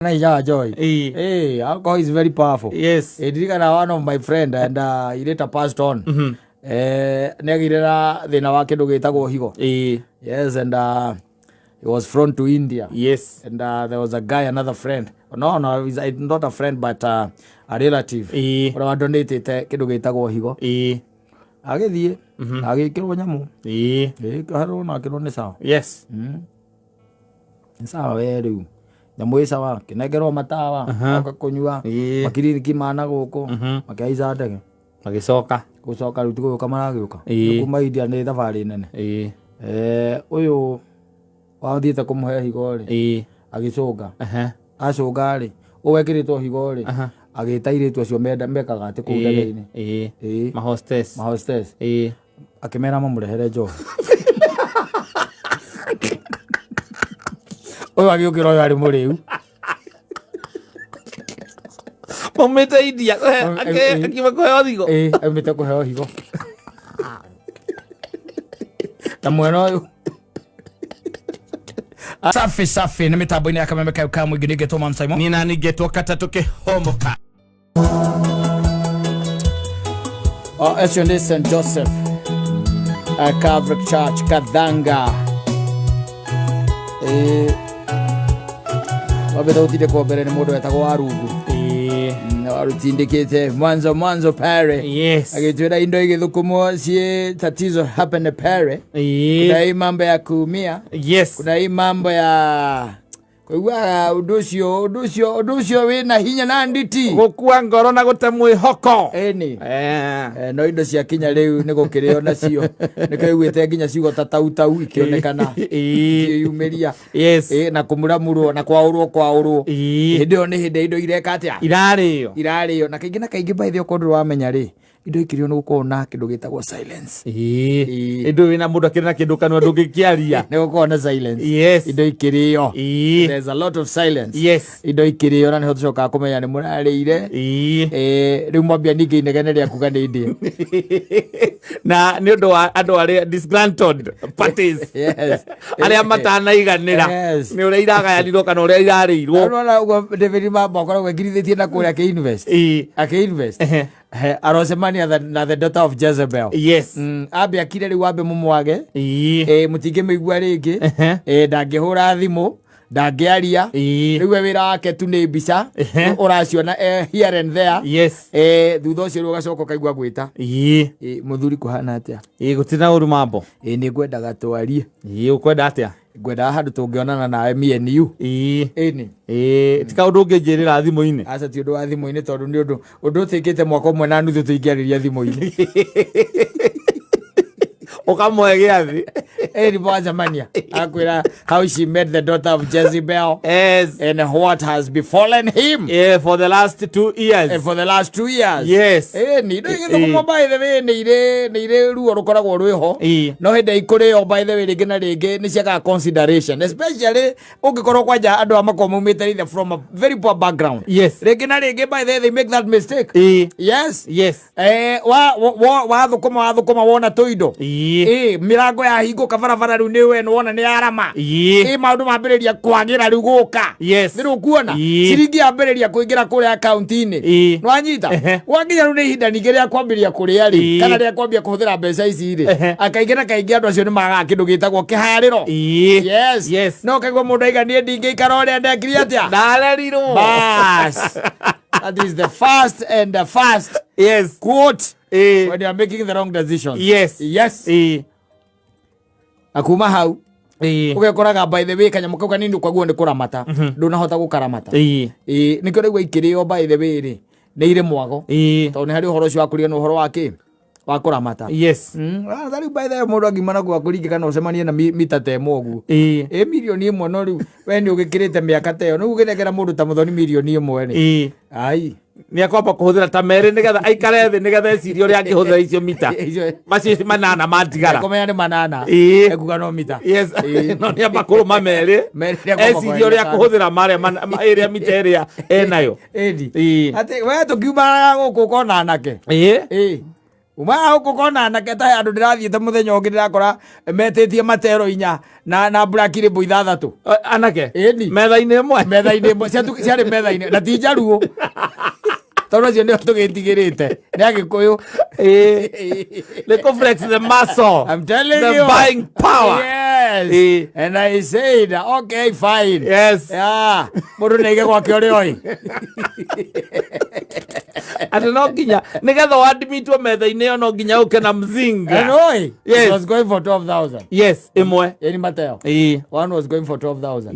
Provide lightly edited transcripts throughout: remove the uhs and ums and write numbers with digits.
Na hinya wa njohi. Ĩĩ. Eh, alcohol is very powerful. Eh, ndirikana one of my friend and he later passed on. Eh, nĩ agĩire na thĩna wa kĩndũ gĩtagwo higo. Yes, and he was flown to India. And there was a guy, another friend. No, he's not a friend, but a relative. Ũrĩa wadonatĩte kĩndũ gĩtagwo higo. Agĩthiĩ, agĩkĩrwo nyamũ. Ĩĩ, harwo na akĩrwo nĩ sawa. Nĩ sawa we rĩu. Nyamũ ĩ sawa, kĩnengerwo matawa, oka kũnyua, makiriniki mana gũkũ, makĩhaica ndege. Magĩcoka. Gũcoka rĩu ti gũgĩũka maragĩũka. Kuma India nĩ thabarĩ nene. Eh, ũyũ wathiĩte kũmũhe higo rĩ, agĩcũnga. Acũnga rĩ, ũyũ wekĩrĩtwo higo rĩ, agĩta airĩtu acio mekaga atĩ kũu ndege-inĩ. Ĩĩ. Mahostess. Mahostess. Akĩmera mamũrehere njohi. Ũyũ agĩũkĩra ũyũ arĩ mũrĩu. Maumĩte India akiuma kũheo thigo. Ĩĩ, aumĩte kũheo higo. Na mwena ũyũ Safi safi nĩ mĩtambo-inĩ ya kameme kayo ka mũingĩ nĩngetwo Man Simon. Niĩ nani ngetwo katatũ kĩhomoka. Oh, acio nĩ St Joseph Catholic Church Kathanga. Eh, wambĩte gũtindĩkwo mbere nĩ mũndũ wetagwo Warungu. Warutindĩkĩte mwanzo mwanzo pare. Agĩtwĩra indo igĩthũkũmwo ciĩ tatizo hapa na pare. Kuna hii mambo ya kuumia. Kuna hii mambo ya kũiguaga ũndũ ũcio ũndũ ũcio ũndũ ũcio wĩna hinya na nditi. Gũkua ngoro na gũte mwĩhoko. Ĩni. Eh, no indo cia kinya rĩu nĩ gũkĩrĩo nacio nĩ kaiguĩte nginya ciugo ta tautau ikĩonekana ikĩyumĩria. Eh, na kũmuramurwo na kwaũrwo kwaũrwo. Hĩndĩ ĩyo nĩ hĩndĩ indo ireka atĩa Irarĩo. Irarĩo na kaingĩ na kaingĩ by the way okorwo ndũrĩ wamenya rĩ, indo ikĩrĩo nĩ gũkorwo na kĩndũ gĩtagwo silence. Ĩndũ wĩna mũndũ akĩrĩ na kĩndũ kanua ndũngĩkĩaria. Nĩ gũkorwo na silence. Indo ikĩrĩo, there's a lot of silence. Indo ikĩrĩo na nĩho tũcokaga kũmenya nĩ mũrarĩire. Eh, rĩu mwambia ningĩ inegene rĩa kuga nĩ ndĩo. Na nĩ ũndũ wa andũ arĩa disgruntled parties arĩa matanaiganĩra nĩ ũrĩa iragayanirwo kana ũrĩa irarĩirwo. Ũrona ũguo David Mamba akoragwo ekirithĩtie na kũrĩa akĩ-invest. Akĩ-invest. Arocemania na the daughter of Jezebel. Ambe akire rĩu ambe mũmwage. Eh, mũtingĩmĩigua rĩngĩ. Eh, ndangĩhũra thimũ, ndangĩaria. Rĩu we wĩra wake tu nĩ mbica ũraciona, eh, here and there. Eh, thutha ũcio rĩu ũgacoka ũkaigua gwĩta. Eh, mũthuri kũhana atĩa? Ĩĩ, gũtirĩ na ũru mambo. Ĩĩ, nĩ ngwendaga twarie. Ĩĩ, ũkwenda atĩa? Ngwendaga handũ tũngĩonana nawe me and you. Ĩni. Ĩĩ, ti kaũndũ ũngĩnjĩrĩra thimũ-inĩ. Aca, ti ũndũ wa thimũ-inĩ tondũ nĩ ũndũ ũndũ ũtĩkĩte mwaka ũmwe na nuthu tũingĩarĩria thimũ-inĩ. Ũkamũhe gĩathĩ. Ĩni mwacemania akwĩra how she met the daughter of Jezebel and what has befallen him Yeah, for the last 2 years. And for the last 2 years. Ĩni indo igĩthũkũmwo by the way nĩ irĩ ruo rũkoragwo rwĩho. No hĩndĩ ikũrĩo by the way rĩngĩ na rĩngĩ nĩ ciagaga consideration, especially ũngĩkorwo kwanja andũ a makorwo maumĩte either from a very poor background. Rĩngĩ na rĩngĩ by the way they make that mistake. Yes. Eh, wa wa wathũkũma wathũkũma wona tũindo. Ĩĩ, mĩrango yahingũka barabara rĩu nĩ we wona nĩ yarama. Ĩĩ, maũndũ mambĩrĩria kwagĩra rĩu gũka. Nĩ rũkuona ciringi yambĩrĩria kũingĩra kũrĩa akaunti-inĩ. Nĩwanyita? Wakinya rĩu nĩ ihinda ningĩ rĩa kwambĩrĩria kũrĩa rĩ, kana rĩa kwambia kũhũthĩra mbeca ici rĩ, akaingĩ na kaingĩ andũ acio nĩ magaga kĩndũ gĩtagwo kĩharĩro. Yes. No kaigua mũndũ aiga niĩ ndingĩikara ũrĩa ndekire atĩa. Ndarerirwo. Bas. That is the first and the first quote when you are making the wrong decisions. Yes. Na kuma hau ũgekoraga by the way kanyamũ kau kanini kwaguo nĩ kũramata ndũnahota gũkaramata. Ĩĩ, nĩkĩo rĩu ikĩrĩo by the way rĩ nĩ irĩ mwago tondũ nĩ harĩ ũhoro ũcio wa kũrĩa nĩ ũhoro wa kĩ wa kũramata. Ah, ta rĩu by the way mũndũ angiuma na kũringĩ kana ũcemanie na mita ta ĩmwe ũguo. Ĩ 1 million no rĩu we nĩ ũgĩkĩrĩte mĩaka ta ĩyo nĩguo ũgĩnengera mũndũ ta Mũthoni 1 million rĩ. Ai. Nĩ akwamba kũhũthĩra ta merĩ nĩgetha aikare thĩ nĩgetha ecirie ũrĩa angĩhũthĩra icio mita macio manana matigara. Kũmenya nĩ manana. Ekuga no mita. No nĩ amba kũrũma merĩ. Merĩ nĩ akwamba ecirie ũrĩa kũrũma. akũhũthĩra marĩa ĩrĩa mita ĩrĩa enayo. Ĩni. Atĩ we tũkiumaraga gũkũ ũkona anake. Ĩĩ. Uma gũkũ kona anake ta andũ ndĩrathiĩte mũthenya ũngĩ ndĩrakora metĩtie matero inya na black label ithathatũ. Anake Ĩni. metha-inĩ ĩmwe. Metha-inĩ ĩmwe ciarĩ metha-inĩ na ti njaruo, tondũ acio nĩo tũgĩtigĩrĩte nĩ agĩkũyũ. Nĩ kũ flex the muscle. I'm telling the you. Buying power. Yes. And I said, okay, fine. Yeah. Mũndũ nĩaige gwake ũrĩa oĩ. Atĩ no nginya nĩgetha wadimitwo metha-inĩ ĩyo no nginya ũke na mzinga. And oi, it was going for 12,000. Yes, ĩmwe. Ĩni Mateo. One was going for 12,000.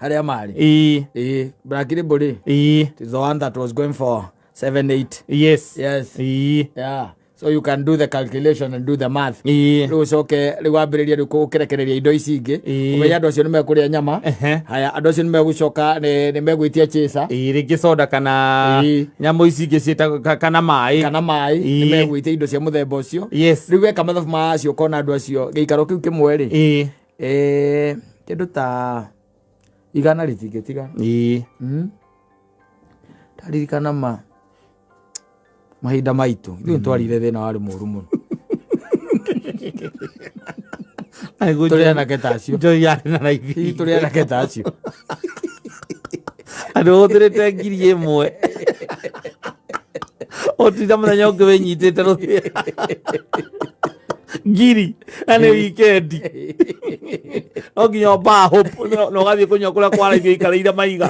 Harĩa marĩ. Ĩĩ, Black Label rĩ. It is the one that was going for 7 8. Yes. Yeah. So you can do the calculation and do the math. Rĩu ũcoke rĩu wambĩrĩrie rĩu kũrekereria indo ici ingĩ. Ũmenye andũ acio nĩ mekũrĩa nyama. Haya, andũ acio nĩ megũcoka nĩ megwĩtia chaser. Ĩĩ, rĩngĩ soda kana nyamũ ici ingĩ ciĩtagwo kana maĩ. Kana maĩ. Nĩ megwĩtia indo cia mũthemba ũcio. Rĩu weka mathabu macio ũkona andũ acio gĩikaro kĩu kĩmwe rĩ, kĩndũ ta 100 rĩtingĩtigana. Ndaririkana ma mahinda maitũ ithuĩ nĩtwarire thĩna warĩ mũru mũno. Tũrĩ anake ta acio. Njohi yarĩ na raithi. Hihi tũrĩ anake ta acio. Andũ ũhũthĩrĩte 1000 ũtinda mũthenya ũngĩ wĩnyitĩte rũthĩa ngiri na nĩ wikendi no nginya ũmbaa na ũgathiĩ kũnyua kũrĩa kwa raithi ũikarĩire maiga.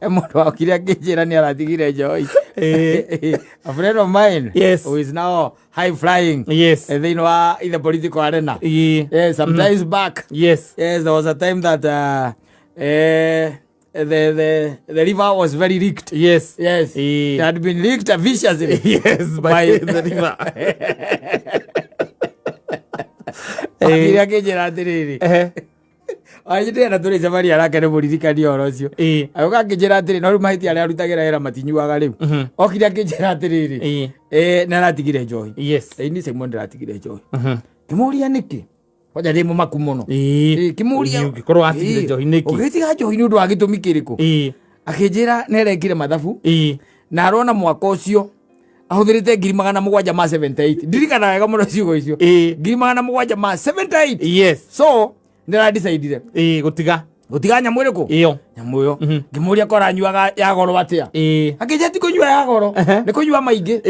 Mũndũ wakire akĩnjĩra nĩ aratigire njohi. A friend of mine who is now high flying thĩinĩ wa in the political arena. Yes, sometimes back. Yes, there was a time that the river was very leaked. Yes. It had been leaked viciously. Yes, by the river. Akire akĩnjĩra atĩrĩrĩ, anjĩtĩra tũrĩ cemania nake nĩ mũririkania ũhoro ũcio. Agĩũka akĩnjĩra atĩrĩ, no rĩu mahĩtia arĩa arutagĩra wĩra matinyuaga rĩu. Okire akĩnjĩra atĩrĩrĩ, nĩ aratigire njohi. Ĩni Simon ndĩratigire njohi. Ngĩmũria nĩkĩ? Kwanja ndĩ mũmaku mũno. Ngĩmũria Ũngĩkorwo watigire njohi nĩkĩ? Ũgĩtiga njohi nĩ ũndũ wa gĩtũmi kĩrĩkũ? Akĩnjĩra nĩ arekire mathabu na arona mwaka ũcio ahũthĩrĩte 778,000. Ndirikana wega mũno ciugo icio. 778,000. So nĩ aradicaidire Gũtiga. Gũtiga nyamũ ĩrĩkũ? Ĩyo. Nyamũ ĩyo. Ngĩmũria ko aranyuaga ya goro atĩa? Akĩnjĩra ti kũnyua ya goro, nĩ kũnyua maingĩ.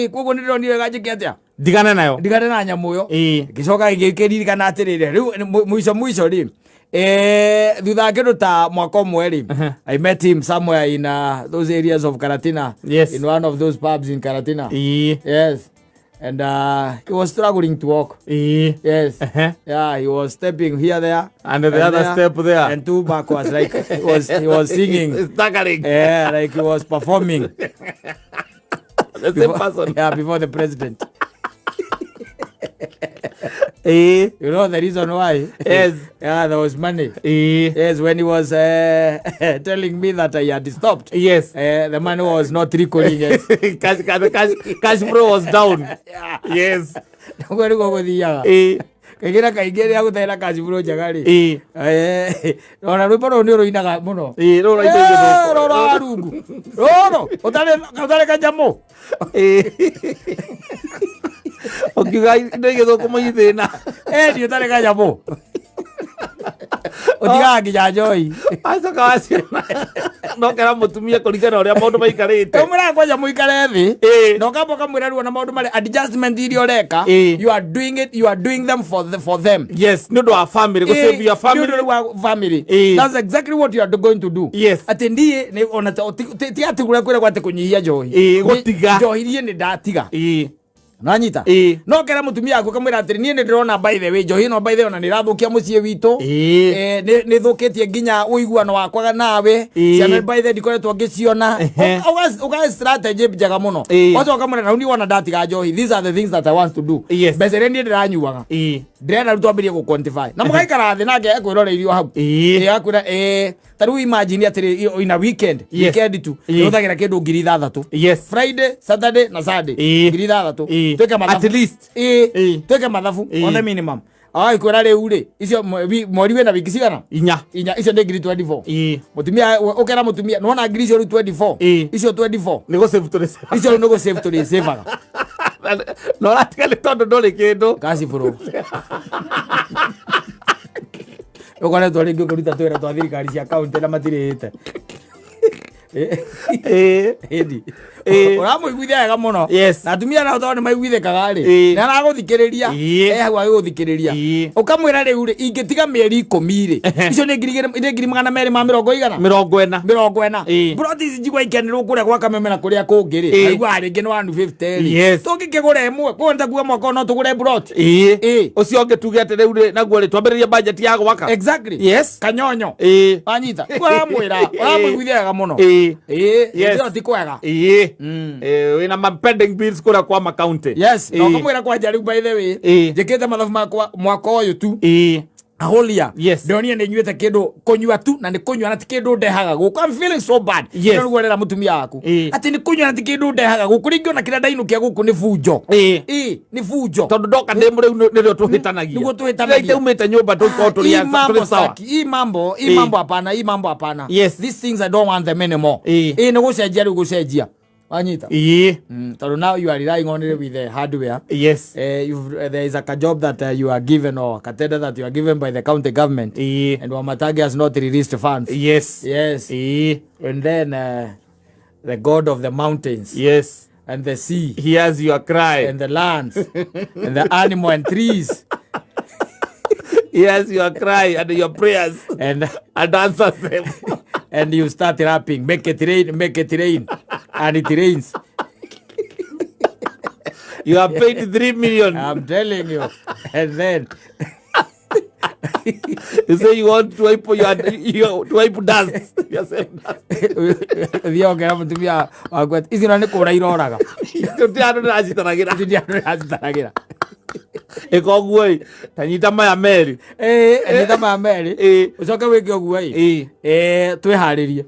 Koguo nĩ ndĩronire wega njĩke atĩa? Ndigane nayo. Ndigane na nyamũ ĩyo. Ngĩcoka ngĩkĩririkana atĩrĩrĩ, rĩu mũico mũico rĩ, thutha wa kĩndũ ta mwaka ũmwe rĩ, I met him somewhere in those areas of Karatina. In one of those pubs in Karatina. Yes. And he was struggling to walk. Yes. Yeah, he was stepping here, there, And the other step there. And two backwards, like he was singing. Staggering. Yeah, like he was performing. The same person. Yeah, before the president. You know the reason why? Yes. Yeah, there was money. Yes, when he was telling me that I had stopped. The money was not recalling it. Cash flow was down. Yes. Naguo nĩguo gũthiaga. Kaingĩ na kaingĩ rĩrĩa gũtarĩ na cash flow njega rĩ. Ona rwĩmbo rũrũ nĩ ũrũinaga mũno. Rũrũ raitũ Eh, rũrũ wa rungu. Rũrũ ũtarĩ ũtarĩ kanyamũ. Ũkiuga indo igĩthũkũma ithĩna. Ni ũtarĩ kanyamũ. Ũtigaga nginya njohi. Acoka waciona no kera mũtumia kũringana na ũrĩa maũndũ maikarĩte. Ũmũraga kwanja mũikare thĩ. Na ũkamba ũkamwĩra rĩu ona maũndũ marĩa adjustment iria ũreka. You are doing it, you are doing them for them. Yes, nĩ ũndũ wa family, gũ save your family. Nĩ ũndũ wa family. That's exactly what you are going to do. Atĩ ndiĩ nĩ ona ti atĩ kũrĩa kwĩragwo atĩ kũnyihia njohi. Gũtiga. Njohi niĩ nĩ ndatiga. Nanyita. No kera mũtumia waku ũkamwĩra atĩrĩ, niĩ nĩ ndĩrona by the way njohi ĩno by the way ona nĩ ĩrathũkia mũciĩ witũ. Nĩ ĩthũkĩtie nginya ũiguano wakwa nawe. Ciana by the way ndikoretwo ngĩciona. Ũga strategy njega mũno. Ũgacoka ũkamwĩra na rĩu niĩ wona ndatiga njohi, these are the things that I want to do. Mbeca iria niĩ ndĩranyuaga. Ndĩrenda rĩu twambĩrĩrie gũ quantify. Na mũgaikara thĩ nake ekwĩroreirio hau. Akwĩra ta rĩu imagine atĩrĩ in a weekend, weekend tu ũhũthagĩra kĩndũ 6,000. Friday, Saturday na Sunday. 6,000. Twĩke mathabu. At least. Twĩke mathabu on the minimum. Agagĩkwĩra rĩu rĩ, icio mweri wĩna wiki cigana? Inya. Inya, icio nĩ ngiri 24. Mũtumia ũkera mũtumia, nĩwona ngiri icio rĩu 24? Icio 24. Nĩ gũ-save tũrĩ-save. Icio rĩu nĩ gũ-save tũrĩ-savaga. Na ũratiga nĩ tondũ ndũrĩ kĩndũ. Kasi bro. Ũkoretwo rĩngĩ ũkĩruta twĩra twa thirikari cia kaunti na matirĩhĩte. Ĩni. Ũramũiguithia wega mũno. Yes. Na atumia nao tondũ nĩ maiguithĩkaga rĩ, nĩ aragũthikĩrĩria. E hau agĩgũthikĩrĩria. Ũkamwĩra rĩu rĩ, ingĩtiga mĩeri 10 rĩ, icio nĩ ngiri nĩ ngiri 240 igana? 40. 40. Mburoti ici njigua ikenĩrwo kũrĩa gwa Kameme na kũrĩa kũngĩ rĩ, aiguaga rĩngĩ nĩ 150 rĩ. Tũngĩkĩgũra ĩmwe, koguo nĩ ta kuga mwaka ũyũ no tũgũre mburoti. Ũcio ũngĩ tuge atĩ rĩu rĩ, naguo rĩ, twambĩrĩrie budget ya gwaka. Exactly. Yes. Kanyonyo. Wanyita. Ũramwĩra, ũramũiguithia wega mũno. Ĩyo ti kwega. Wĩna ma pending bills kũrĩa kwa makaunti. Yes, na ũkamwĩra kwanja rĩu by the way, njĩkĩte mathabu makwa mwaka ũyũ tu. A whole year. Ndonire nĩ nyuĩte kĩndũ kũnyua tu, na nĩ kũnyua na ti kĩndũ ndehaga gũkũ. I'm feeling so bad. Nĩguo ũrera mũtumia waku. Atĩ nĩ kũnyua na ti kĩndũ ndehaga gũkũ. Rĩngĩ ona kĩrĩa ndainũkia gũkũ nĩ bunjo. Nĩ bunjo. Tondũ ndoka ndĩ mũrĩu nĩrĩo tũhĩtanagia. Nĩguo tũhĩtanagia. Rĩrĩa itaumĩte nyũmba tũkorwo tũrĩ Hii mambo tũrĩ sawa. staki. Hii mambo, hii mambo hapana, hii mambo hapana. Yes. These things I don't want them anymore. Nĩ gũcenjia rĩu gũcenjia. Wanyita? Tondũ now you are relying only with the hardware. Yes. There is a job that you are given or a tender that you are given by the county government. And Wamatangi has not released funds. Yes. Yes. And then the God of the mountains. Yes. And the sea. Hears your cry. And the lands. And the animal and trees. Hears your cry and your prayers. And answers them. And you start rapping. Make it rain, make it rain. And it rains. You have paid 3 million. I'm telling you. And then you say you want to wipe your, your to wipe dust. Yourself dust. Thiĩ ongera mũtumia waku atĩ, ici na nĩ kũra iroraga. Tũtirĩ andũ ndĩracitaragĩra. Tũtirĩ andũ ndĩracitaragĩra. Ĩka ũguo ĩ, ta nyita maya merĩ. Nyita maya merĩ. Ũcoke wĩke ũguo ĩ. Twĩharĩrie.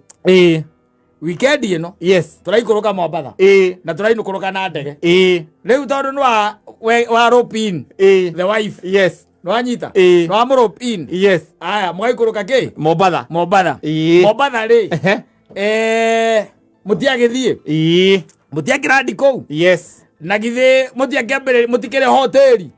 Weekend ĩno. Yes. Tũraikũrũka Mombatha. Na tũrainũkũrũka na ndege. Rĩu tondũ nĩ wa rope in. The wife. Yes. Nĩ wanyita? Nĩ wa mũ rope in. Yes. Aya, mũgaikũrũka kĩ? Mombatha. Mombatha. Mombatha rĩ. Mũtiagĩthiĩ? Mũtiakĩrandi kũu? Yes. Na githĩ mũtiakĩambĩrĩria, mũtikĩrĩ hoteli?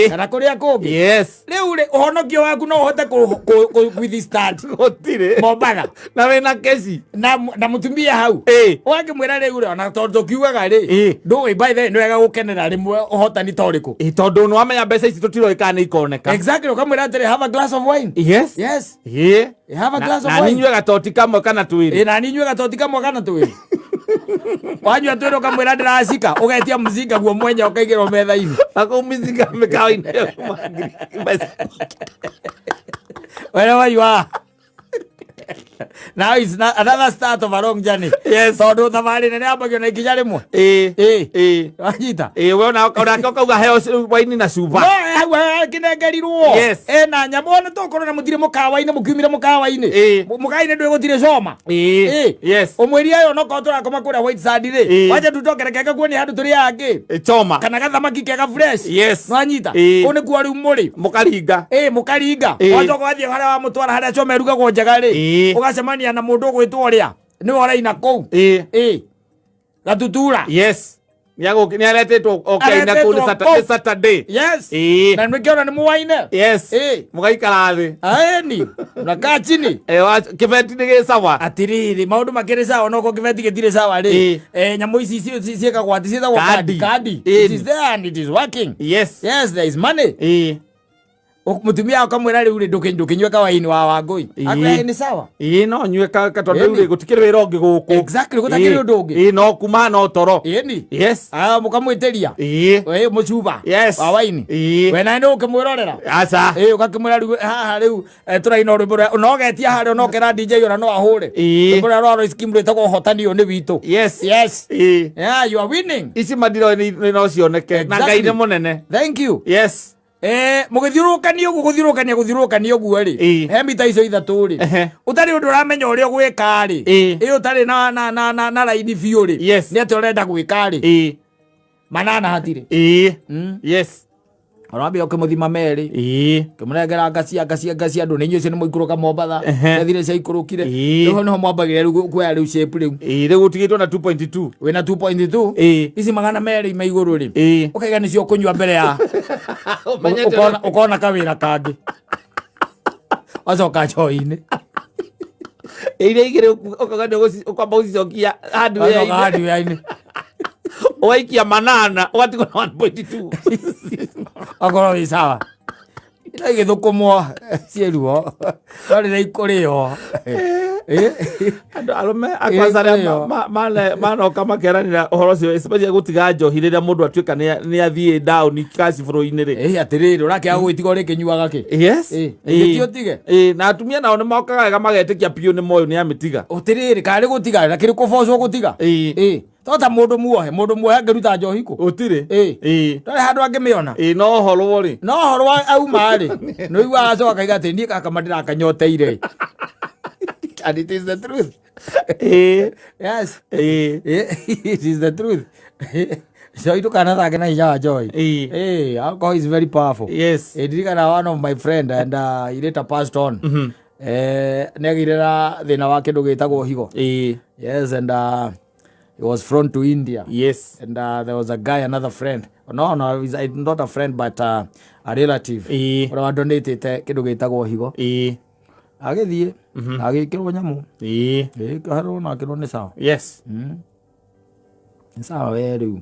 Kana kũrĩa kũngĩ? Yes. Rĩu rĩ, ũhonokio waku no ũhote withstand. Gũtirĩ. Mombatha. Na wĩna keci. Na mũtumia hau. Ũgakĩmwĩra rĩu rĩ, ona tondũ tũkiugaga rĩ, ndũĩ by the way, nĩ wega gũkenera rĩmwe ũhotani ta ũrĩkũ. Tondũ nĩ wamenya mbeca ici tũtiroĩ kana nĩ ikoneka. Exactly, ũkamwĩra atĩrĩ, have a glass of wine. Yes. Yes. Have a glass of Na wine. ninyue gatoti kamwe kana twĩrĩ. Na ninyue gatoti kamwe kana twĩrĩ. Wanyua twĩrĩ ũkamwĩra ndĩracika, ũgetia mzinga guo mwenye ũkaigĩrwo metha-inĩ. Na kũu mzinga mĩkawa-inĩ mbeca. Wherever you are. Now it's not another start of a long journey. Yes. Tondũ thabarĩ nene yambagio na ikinya rĩmwe. Wanyita? We onake ũkauga heo waini na cuba. No, hau akĩnengerirwo. Yes. Na nyamũ ona tokorwo na mũtirĩ mũkawa-inĩ, mũkiumire mũkawa-inĩ. Mũkawa-inĩ ndũĩ gũtirĩ coma. Yes. Ũmwĩrie ũyũ onokorwo tũrakoma kũrĩa White Sand rĩ. Wacha tutokere kega kuonia handũ tũrĩ angĩ. Choma. Kana gathamaki kega fresh. Yes. Nwanyita? Kũu nĩkuo rĩu mũrĩ. Mũkaringa. Mũkaringa. Wacoka ũgathiĩ harĩa wamũtwara harĩa choma ĩrugagwo njega rĩ. Ũgacemania na mũndũ ũgwĩtwo ũrĩa. Nĩwe ũraina kũu. Gatutura. Yes. Nĩ aretĩtwo oke aine kũu nĩ Aretĩtwo kũu. Nĩ Saturday. Yes. Ĩĩ. Na nĩkĩona nĩ mũwaine. Yes. Ĩĩ. Mũgaikara thĩ. Aeni. Mnakaa chini. Kĩbeti nĩ gĩ sawa. Atiriri, maũndũ makĩrĩ sawa, no korwo kĩbeti gĩtirĩ sawa rĩ. Ĩĩ. Nyamũ ici ciĩkagwo atĩ ciĩtagwo Kandi. kandi. Kandi. Ĩĩ. It is there and it is working. Yes. Yes, there is money. Ĩĩ. Mũtumia akamwĩra rĩu rĩ, ndũkĩnyue kawaini wa Wangũi. Ĩĩ. Akwĩra, ĩĩ, nĩ sawa. Ĩĩ, no nyue ka tondũ rĩu Ĩni. rĩ, gũtikĩrĩ wĩra ũngĩ gũkũ. Exactly, gũtakĩrĩ Ĩĩ. ũndũ ũngĩ. Ĩĩ, no kuma no toro. Ĩni. Yes. Mũkamwĩtĩria. Ĩĩ. Ĩĩ, mũcuba. Yes. Wa waini. Ĩĩ. We nawe nĩ ũkĩmwĩrorera. Aca. Ĩĩ, ũgakĩmwĩra rĩu haha rĩu, tũraina rwĩmbo rũrĩa, no ũgetia harĩa, ona ũkera DJ ona no ahũre. Ĩĩ. Rwĩmbo rũrĩa rwa Royce Kim rwĩtagwo ũhotani ũyũ nĩ witũ. Yes. Yes. Ĩĩ. Yeah, you are winning. Ici mandiro nĩ no cioneke. Na Ngai Exactly. nĩ mũnene. Thank you. Yes. Mũgĩthiũrũrũkania ũguo, gũthiũrũrũkania, gũthiũrũrũkania ũguo rĩ. Ĩĩ. He mita icio ithatũ rĩ. Ehe. Ũtarĩ ũndũ ũramenya ũrĩa ũgwĩka rĩ. Ĩĩ. Ĩĩ, ũtarĩ na raini biũ rĩ. Yes. Nĩ atĩa ũrenda gwĩka rĩ. Ĩĩ. Manana hatirĩ. Ĩĩ. Yes. Ũrambia ũkĩmũthima merĩ, kĩmũnengera ngacia ngacia ngacia, andũ nĩ inyuĩ nĩ mũikũrũka Mombatha. Ciathire ciaikũrũkire. Rĩu hau nĩho mwambagĩrĩria rĩu kuoya rĩu shape rĩu. Rĩu ũtigĩtwo na 2.2. Wĩna 2.2. Ici 200 me igũrũ rĩ, ũkaiga nĩcio ũkũnyua mbere ya Ũmenyete. Ũkona kawĩra kangĩ, wacoka njohi-inĩ. Iria igĩrĩ ũkauga nĩ ũkwamba gũcicokia wacoka hardware-inĩ. Hardware-inĩ. Ũgaikia manana, ũgatigwo na 1.2. Akorwo wĩ sawa, ira igĩthũkũmwo ciĩ ruo, no rĩrĩa ikũrĩo. Andũ arũme akwanza arĩa Ĩyo. manoka makeranĩra ũhoro ũcio, especially gũtiga njohi rĩrĩa mũndũ atuĩka nĩ athiĩ down cash flow-inĩ rĩ. Ĩ atĩrĩrĩ, ũrakĩaga gwĩtiga ũrĩkĩnyuaga kĩ? Yes. Ĩ, ti ũtige. Ĩ, na atumia nao nĩ mokaga wega magetĩkia biũ nĩ moyo nĩ amĩtiga. Ũtĩrĩrĩ, karĩ gũtiga na kĩrĩ kũbocwo gũtiga. Ĩ, to ta mũndũ muohe, mũndũ muohe angĩruta njohi kũ? Ũtirĩ. Ndarĩ handũ angĩmĩona. Ĩ, no horwo rĩ. No horwo auma rĩ, nĩ ũiguaga acoka akaiga atĩ niĩ gaka mandĩrakanyoteire, and it is the truth. Yes. It is the truth. Njohi, ndũkanathake na hinya wa njohi. Alcohol is very powerful. Ndirikana one of my friend, and he later passed on. Nĩ agĩire na thĩna wa kĩndũ gĩtagwo higo. Yes, and he was flown to India. And there was a guy, another friend, no, he's not a friend but a relative, ũrĩa wadonatĩte kĩndũ gĩtagwo higo. Agĩthiĩ agĩkĩrwo nyamũ. Ĩ, na akĩrwo nĩ sawa. Nĩ sawa we, rĩu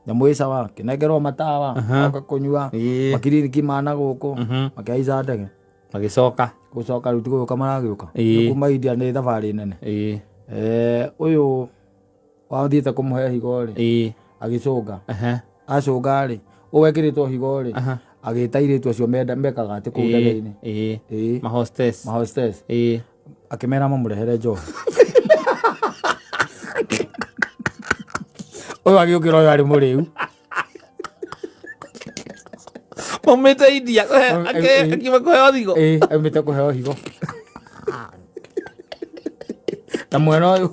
nyamũ ĩ sawa, kĩnengerwo matawa, oka kũnyua. Makiriniki mana gũkũ makĩhaica ndege. Magĩcoka. Gũcoka rĩu ti gũgĩũka maragĩũka. Kuma India nĩ thabarĩ nene. Ũyũ wathiĩte kũmũhe higo rĩ, agĩcũnga. Acũnga rĩ, ũyũ wekĩrĩtwo higo rĩ, agĩta airĩtu acio mekaga atĩ kũu ndege-inĩ. Mahostess. Mahostess. Akĩmera mamũrehere njohi. Ũyũ agĩũkĩra, ũyũ arĩ mũrĩu. Maumĩte India akiuma kũheo thigo. Ĩ, aumĩte kũheo higo, na mwena ũyũ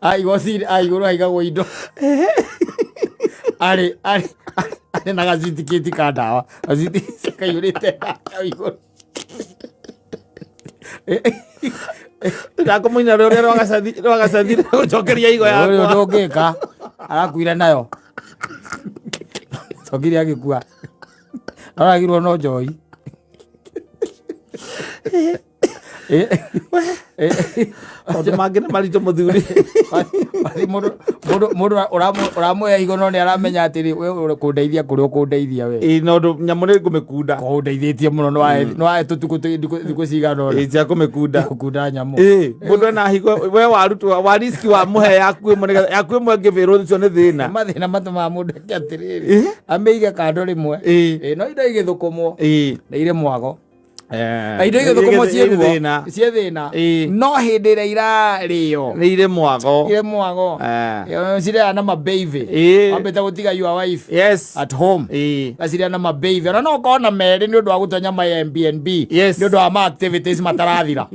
aigwo ciri aigũrũ haigagwo indo, arĩ na gacitikĩti ka ndawa, gaciti kaiyũrĩte ndawa igũrũ. Ndakũmũina rũrĩa rwagacathire gũcokeria higo Ũyũ yakwa. ndũngĩka, arakuire nayo, cokire agĩkua, aragirwo no njohi. Maũndũ mangĩ nĩ maritũ, mũthuri. Mũndũ ũramũhe higo no nĩ aramenya atĩrĩ, we kũndeithia kũrĩa ũkũndeithia we. Ĩ, na ũndũ nyamũ nĩ ngũmĩkunda. Kũndeithĩtie mũno, nĩ wahe tũtukũ thikũ cigana ũna. Ĩ, cia kũmĩkunda. Gũkunda nyamũ. Ĩ, mũndũ ena higo, we warutwo wa riski wa mũhe yaku ĩmwe nĩgetha yaku ĩmwe ĩngĩbĩrwo ũcio nĩ thĩna. Mathĩna matũmaga mũndũ eke atĩrĩrĩ, amĩige kando rĩmwe. Ĩ, no indo igĩthũkũmwo nĩ irĩ mwago. Na indo igĩthũkũmwo ciĩ Irĩ ruo thĩna. Ciĩ thĩna. No hĩndĩ ĩrĩa irarĩo nĩ irĩ mwago. Irĩ mwago. Cirĩa na mababy. Wambĩte gũtiga your wife at home, gacirĩa na mababy, ona no ũkorwo na merĩ nĩ ũndũ wa gũtua nyama ya MBNB, nĩ ũndũ wa ma activities matarathira.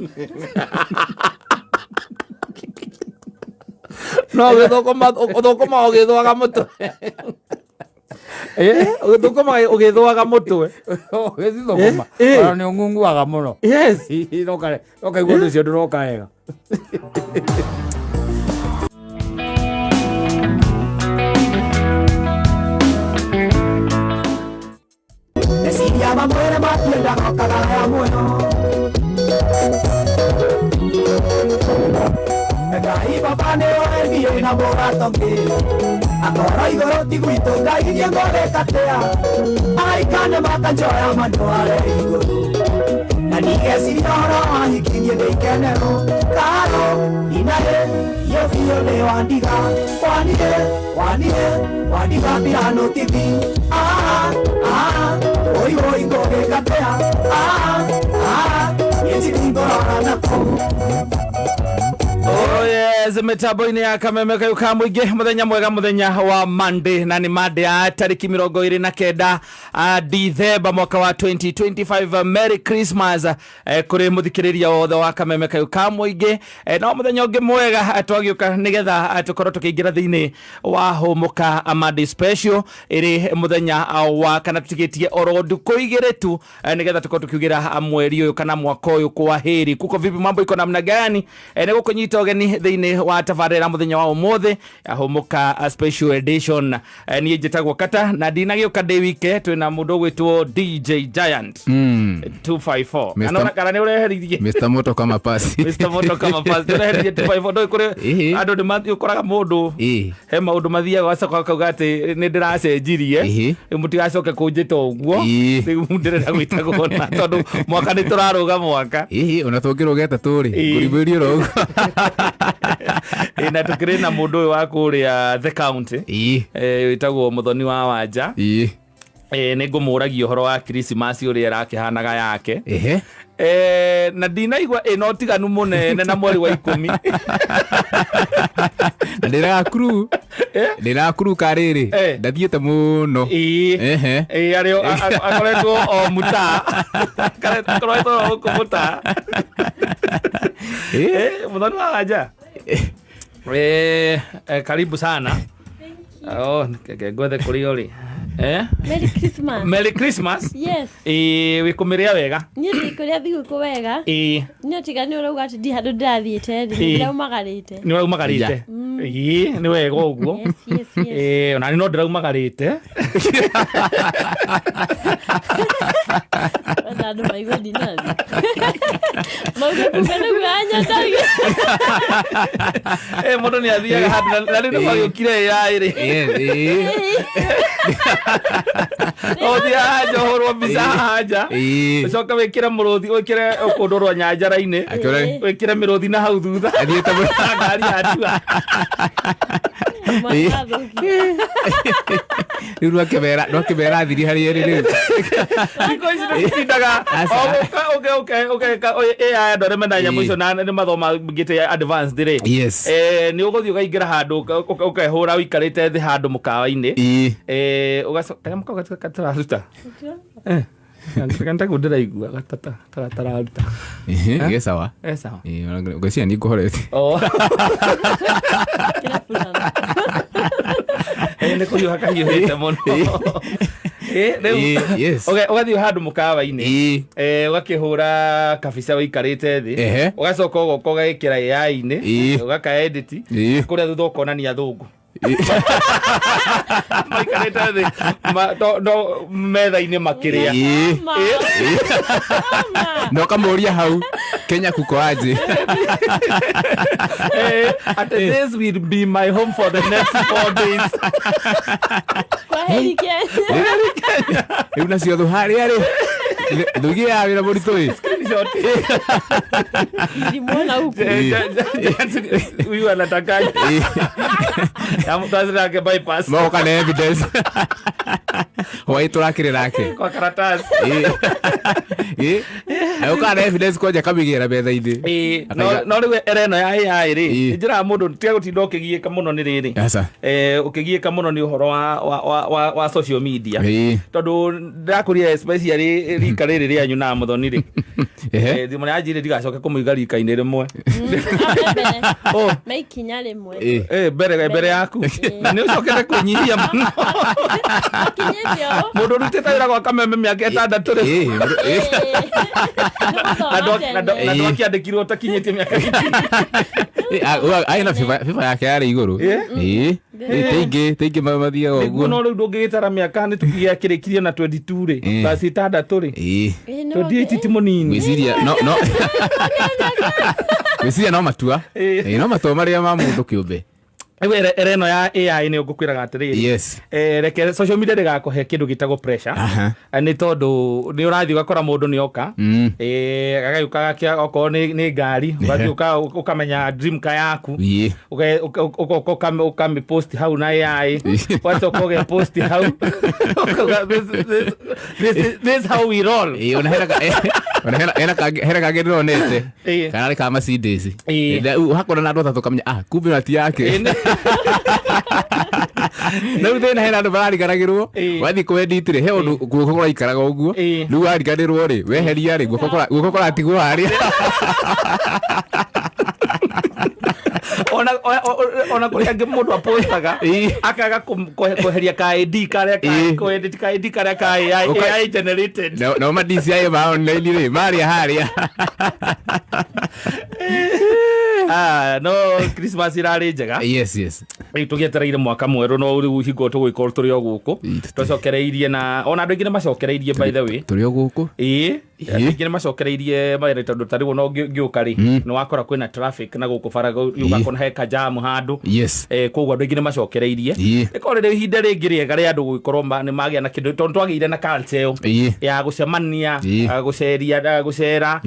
No ũgĩthũkũma, ũthũkũma ũgĩthũaga mũtwe, ũgĩthũkũma ũgĩthũaga mũtwe. Ũgĩcithũkũma ona nĩ ũng'ung'uaga mũno. Ũkaigua ũndũ ũcio ndũroka wega. Meciria mamwĩre matiendaga ũkagaya muoyo. Ngai baba nĩ wendiĩ na mũrato ngĩ akorwo igũrũ ti gwitũ. Ngai niĩ ngũrĩka atĩa araikane makanjoya mandware igũrũ na ndigeciria ũhoro wa hiki, niĩ ndĩ ikenero karo ninaĩ biũ biũ nĩ wandiga wanire wanire wandiga bila notithi. Ah, ah, oi oi, ngũgĩka atĩa? Ah, ah, niĩ ndirĩ ngũrora nakũu. Oh yes. Mĩtambo-inĩ ya Kameme kayũ ka mũingĩ, mũthenya mwega, mũthenya wa Monday, na nĩ Monday ya tarĩki 29 Dithemba mwaka wa 2025. Merry Christmas kũrĩ mũthikĩrĩria wothe wa Kameme kayũ ka mũingĩ. No mũthenya ũngĩ mwega twagĩũka nĩgetha tũkorwo tũkĩingĩra thĩinĩ wa Hũmũka Monday Special, ĩrĩ mũthenya wa kana tũtigĩtie oro ndukũ 2 tu nĩgetha tũkorwo tũkiugĩra mweri ũyũ kana mwaka ũyũ kwa heri. Kuko vipi, mambo iko namna gani? Nĩ gũkũnyita ũgeni thĩinĩ wa tabarĩra mũthenya wa ũmũthĩ ya Hũmũka Special Edition. Niĩ njĩtagwo Kata na ndinagĩũka ndĩ wike, twĩna mũndũ ũgwĩtwo DJ Giant 254. Mr. Kana nĩ ũreheririe Mr. Moto kama pasi. Mr. Moto kama pasi, ũreheririe 254, ndũĩ kũrĩ andũ nĩ ũkoraga mũndũ he maũndũ mathiaga wacoka akauga atĩ nĩ ndĩracenjirie, rĩu mũtigacoke kũnjĩta ũguo, rĩu ndĩrenda gwĩtagwo na tondũ mwaka nĩ tũrarũga mwaka. Ĩhĩ, ona tũngĩrũga ĩtatũ rĩ, ngũribĩrie oro ũguo. Ĩ, na tũkĩrĩ na mũndũ ũyũ wa kũrĩa the county wĩtagwo Mũthoni wa Wanja. Nĩ ngũmũragia ũhoro wa Christmas ũrĩa ĩrakĩhanaga yake. Na ndinaigua ĩna ũtiganu mũnene na mweri wa 10. Na ndĩraga kuru. Ndĩraga kuru karĩrĩ. Ndathiĩte mũno. Ĩĩ, arĩ akoretwo o mũtaa. Akoretwo o gũkũ mũtaa. Mũthoni wa Wanja. Karibu sana. Oh, reke ngwethe kũrĩa ũrĩ. Merry Christmas. Merry Christmas. Yes. Ĩ, wĩ kũmĩrĩa wega? Niĩ ndikũrĩa thigũkũ wega. No tiga nĩ ũrauga atĩ ndi handũ ndĩrathiĩte rĩ, ndĩraumagarĩte. Nĩ ũraumagarĩte? Ĩ, nĩ wega ũguo. Yes. Ĩ, ona niĩ no ndĩraumagarĩte. Wenda andũ maigue ndinathiĩ. Mauge kumbe nĩguo anyendagia. Mũndũ nĩ athiaga handũ na rĩu nĩ gwagĩũkire AI rĩ. Ũthiĩ haha nja ũhũrwo mbica haha nja. Ũcoke wĩkĩre mũrũthi, wĩkĩre kũndũ rwa nyanjara-inĩ. Wĩkĩre mĩrũthi na hau thutha. Athiĩte Ngari ya ndua. Rĩu rwakĩmera thiri harĩa ĩrĩ rĩu. Thikũ ici nĩtũtindaga Aca. o gũka ũgeka AI andũ arĩa mena nyamũ icio na nĩ mathoma ngĩte advanced rĩ. Nĩ ũgũthiĩ ũkaingĩra handũ ũkehũra ũikarĩte thĩ handũ mũkawa-inĩ. Ũgacoka kanyamũ kau gatararuta. Nitaguo ndĩraigua gatararuta. Ge sawa. Ge sawa. Ngwĩciria nĩ ngũhorete. Nĩ kũhiũha kahiũhĩte mũno. Rĩu, Yes. Ũgathiĩ handũ mũkawa-inĩ. Ũgakĩhũra kabica ũikarĩte thĩ. Ũgacoka ũgoka ũgagĩkĩra AI-inĩ, ũgaka edit, kũrĩa thutha ũkonania athũngũ. Maikarĩte thĩ, no metha-inĩ makĩrĩa. Na ũkamũria hau, Kenya kuko aje? At this will be my home for the next 4 days. Kwa heri Kenya. Rĩu nacio thũ harĩa rĩ. Thũ ya wĩra mũritũ ĩ. Screenshot. Nilimwona huku. Huyu anatakaje? Ya mtu azirake bypass. Moka na evidence. Hwaĩ tũrakĩrĩ nake. Kwa karatasi. Agũka na evidence kwanja kamĩgĩra metha-inĩ. No rĩu era ĩno ya AI rĩ, njĩraga mũndũ tiga gũtinda ũkĩgiĩka mũno nĩ rĩrĩ. Aca. Ũkĩgiĩka mũno nĩ ũhoro wa social media. Tondũ ndĩrakũria especially rika rĩrĩ rĩanyu na Mũthoni rĩ. Thimũ yanjĩrĩ ndigacoke kũmũiga rika-inĩ rĩmwe. Me ikinya rĩmwe. Mbere yaku. Na nĩ ũcokete kwĩnyihia mũno. Akinyĩte ũũ. Mũndũ ũrutĩte wĩra gwa Kameme mĩaka 6 rĩ. Na ndwakĩandĩkirwo ũtakinyĩtie mĩaka 60. Arĩ na FIFA yake yarĩ igũrũ. Teingĩ mathiaga ũguo. Nĩguo, no rĩu ndũngĩgĩtara mĩaka nĩ tũkĩakĩrĩkirie na 22 rĩ. Plus 6 rĩ. 28 ti mũnini. Ngwĩciria no, no. Ngwĩciria no matua. No matua marĩa ma mũndũ kĩũmbe. Rĩu era ĩno ya AI nĩ ngũkwĩraga atĩrĩrĩ, reke social media ndĩgakũhe kĩndũ gĩtagwo pressure. Nĩ tondũ nĩ ũrathiĩ ũgakora mũndũ nĩ oka, agagĩũka okorwo nĩ ngari, ũgathiĩ ũkamenya dream car yaku, ũgoka ũkamĩpost hau na AI, ũgacoka ũgepost hau. Ũkauga, "This how we roll." Ĩĩ, ona hena ona hena kangĩ ndĩronete kararĩ ka Mercedes. Hakona na andũ atatũ, kamenya ah, kumbe ĩno ti yake. Na rĩu thĩna, hena andũ marariganagĩrwo. Wathiĩ kũ-edit rĩ, he ũndũ guoko kũraikaraga ũguo. Rĩu wariganĩrwo rĩ, weheria rĩ, guoko kũratigwo harĩa. Ona kũrĩ angĩ mũndũ apostaga akaga kweheria ka ID karĩa ka kũ-edit ka ID karĩa ka AI, AI generated. Nao ma DCI ma online rĩ, marĩa harĩa. Ah, no Christmas irarĩ njega. Yes. Rĩu tũgĩetereire mwaka mwerũ, no rĩu hingo tũgũgĩkorwo tũrĩ o gũkũ tũcokereirie, na ona andũ aingĩ nĩ macokereirie, by the way. Tũrĩ o gũkũ. Ĩĩ, andũ aingĩ nĩ macokereirie mawĩra, tondũ ta rĩu ona ũngĩũka rĩ, nĩ wakora kwĩna traffic na gũkũ bara, ũgakora he kajamu handũ. Koguo andũ aingĩ nĩ macokereirie. Rĩkorwo rĩrĩ ihinda rĩngĩ rĩega rĩa andũ gũgĩkorwo nĩ magĩa na kĩndũ, tondũ twagĩire na culture ĩyo ya gũcemania, gũceria, gũcera,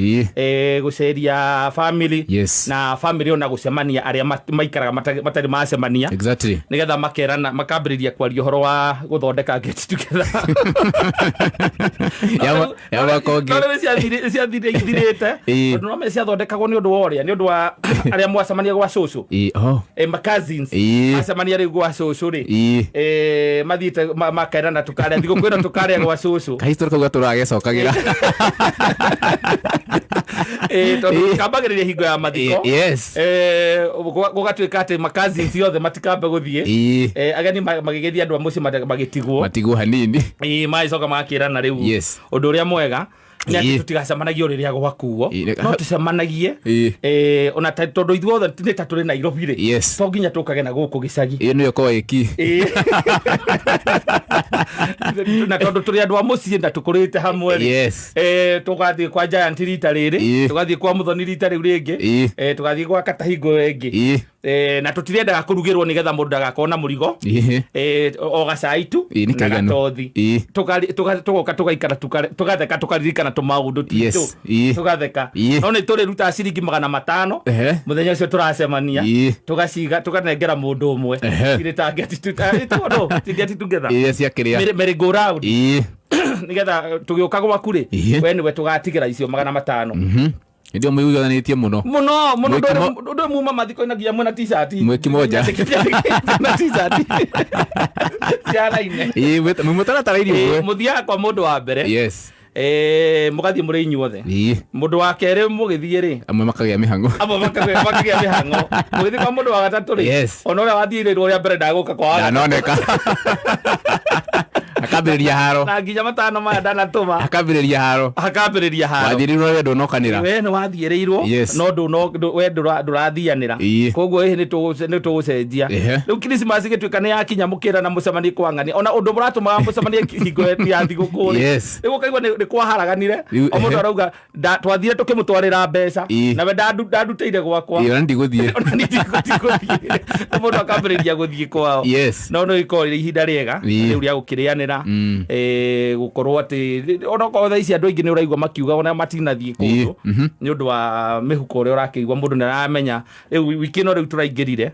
gũceria family, na family ona gũcemania arĩa maikaraga matarĩ macemania, nĩgetha makerana, makambĩrĩria kwaria ũhoro wa gũthondeka get together. Ya mwaka ũngĩ. No rĩu ciathire ithirĩte, tondũ no ciathondekagwo nĩ ũndũ wa ũrĩa, nĩ ũndũ wa arĩa mwacemania gwa cũcũ, Oh. Ma cousins, macemania rĩu gwa cũcũ rĩ, mathiĩte makerana tũkarĩa thigũkũ ĩno, tũkarĩa gwa cũcũ. Kahistory kau gatũragecokagĩra. Tondũ kambagĩrĩria hingo ya mathiko. Gũgatuĩka atĩ ma cousins othe matikambe gũthiĩ. Ageni magĩgĩthiĩ, andũ a mũciĩ magĩtigwo. Matigwo hanini. Magĩcoka magakĩrana rĩu ũndũ ũrĩa mwega nĩ atĩ tũtigacemanagie o rĩrĩa gwakuo, no tũcemanagie ona tondũ ithuothe nĩ ta tũrĩ Nairobi rĩ, to nginya tũkage na gũkũ gĩcagi. Ĩyo nĩyo korwo ĩki. Na tondũ tũrĩ andũ a mũciĩ na tũkũrĩte hamwe rĩ, tũgathiĩ kwa Giant rita rĩrĩ, tũgathiĩ kwa Mũthoni rita rĩu rĩngĩ, tũgathiĩ gwa Katahingo ĩngĩ. Na tũtirendaga kũrugĩrwo nĩgetha mũndũ ndagakorwo na mũrigo. O gacai tu Ĩĩ, nĩ na kaiganu. gatothi. Tũgoka tũgaikara, tũgatheka, tũkaririkana tũmaũndũ twitũ. Tũgatheka. No nĩ tũrĩrutaga ciringi 500 mũthenya ũcio tũracemania, tũgaciga, tũkanengera mũndũ ũmwe irĩ ta get to- ĩtagwo no, ti get together. Iria cia kĩrĩa. Merry go round, nĩgetha tũgĩũka gwaku rĩ, we nĩwe tũgatigĩra icio 500. Hĩndĩ ĩyo mũiguithanĩtie mũno. Mũno mũno. Ndũrĩ muma mathiko-inĩ nginya mwĩna t-shirt. Mwĩki moja. Na t-shirt ciaraine. Ĩĩ, mwĩ mũtaratara-inĩ ũmwe. Mũthiaga kwa mũndũ wa mbere, mũgathiĩ mũrĩ inyuothe. Mũndũ wa kerĩ mũgĩthiĩ rĩ, Amwe makagĩa mĩhang'o. Amwe makagĩa mĩhang'o. Mũgĩthiĩ kwa mũndũ wa gatatũ rĩ, ona ũrĩa wathiĩrĩirwo rĩa mbere ndagũka kwa wa gatatũ. Ndanoneka, akambĩrĩria haro. Na nginya 500 maya ndanatũma. Akambĩrĩria haro. Akambĩrĩria haro. Wathiĩrĩirwo we ndũnokanĩra. We nĩ wathiĩrĩirwo, no we ndũrathianĩra. Koguo ĩhĩ nĩ tũgũcenjia. Rĩu Christmas ĩgĩtuĩka nĩ yakinya, mũkĩra na mũcemanie kwa ng'ani, ona ũndũ mũratũmaga mũcemanie hingo ya thigũkũ rĩ, rĩu ũkaigua nĩ kwaharaganire. O mũndũ arauga, "Twathire tũkĩmũtwarĩra mbeca, nawe ndandutĩire gwakwa." Ĩĩ, ona ndigũthiĩ. Ona niĩ ndigũthiĩ. Na mũndũ akambĩrĩria gũthiĩ kwao. No nĩ ikorwo rĩrĩ ihinda rĩega rĩu rĩa gũkĩrĩanĩra, gũkorwo atĩ ona okorwo thaa ici andũ aingĩ nĩ ũraigua makiuga ona matinathiĩ kũndũ nĩ ũndũ wa mĩhuko ũrĩa ũrakĩigua, mũndũ nĩ aramenya rĩu wiki ĩno rĩu tũraingĩrire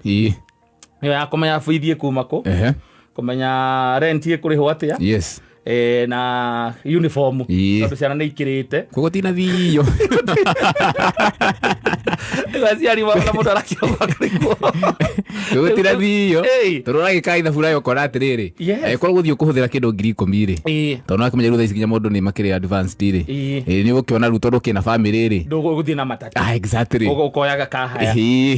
nĩyo ya kũmenya bithi ĩkuma kũ, kũmenya rent ĩkũrĩhwo atĩa, na uniform, tondũ ciana nĩ ikĩrĩte. Koguo tinathiio. Rĩu aciari na mũndũ arakĩra gwakarĩkwo. Koguo tinathiio, tondũ ũragĩka ithabu nayo ũkona atĩrĩrĩ, angĩkorwo gũthiĩ ũkũhũthĩra kĩndũ 10,000 rĩ, tondũ nĩwakĩmenya rĩu thaa ici nginya mũndũ nĩ makĩrĩ advanced rĩ, nĩ ũgũkĩona rĩu tondũ kĩna family rĩ, Ndũgũthiĩ na matatũ. Ah, exactly. Ũkoyaga kahaya,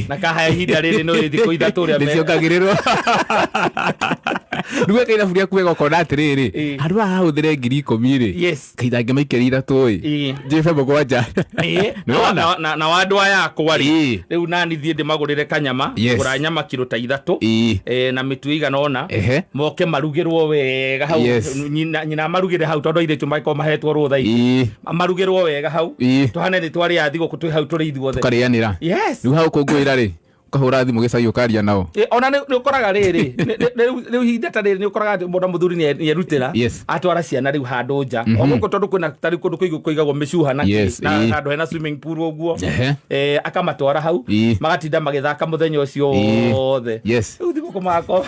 na kahaya ihinda rĩrĩ nĩ thikũ 3 ũrĩa nĩciongagĩrĩrwo. Rĩu weka ithabu rĩaku wega ũkona atĩrĩrĩ, handũ haha hahũthĩre 10,000 rĩ, kahinda ngĩmaikĩria 3 ĩ, njĩbe 7. Nĩwona? Na wa andũ aya akwa rĩ, rĩu nani thiĩ ndĩmagũrĩre kanyama, gũra nyama kiro ta 3, na mĩtu ĩigana ũna, moke marugĩrwo wega hau. Nyina marugĩre hau, tondũ airĩtu magĩkorwo mahetwo rũtha ici, marugĩrwo wega hau, tũhane nĩ twarĩa thigũkũ twĩ hau tũrĩ ithuothe. Tũkarĩanĩra. Rĩu hau kũngũĩra rĩ, Ũkahũra thimũ gĩcagi ũkaria nao. Ona nĩ ũkoraga rĩrĩ, rĩu ihinda ta rĩrĩ nĩ ũkoraga atĩ mũndũ mũthuri nĩ erutĩra atwara ciana rĩu handũ nja o gũkũ, tondũ kwĩna tarĩu kũndũ kũigagwo mĩcuha na kĩ, na handũ hena swimming pool ũguo. Akamatwara hau, magatinda magĩthaka mũthenya ũcio wothe. Rĩu thigũkũ magakorwo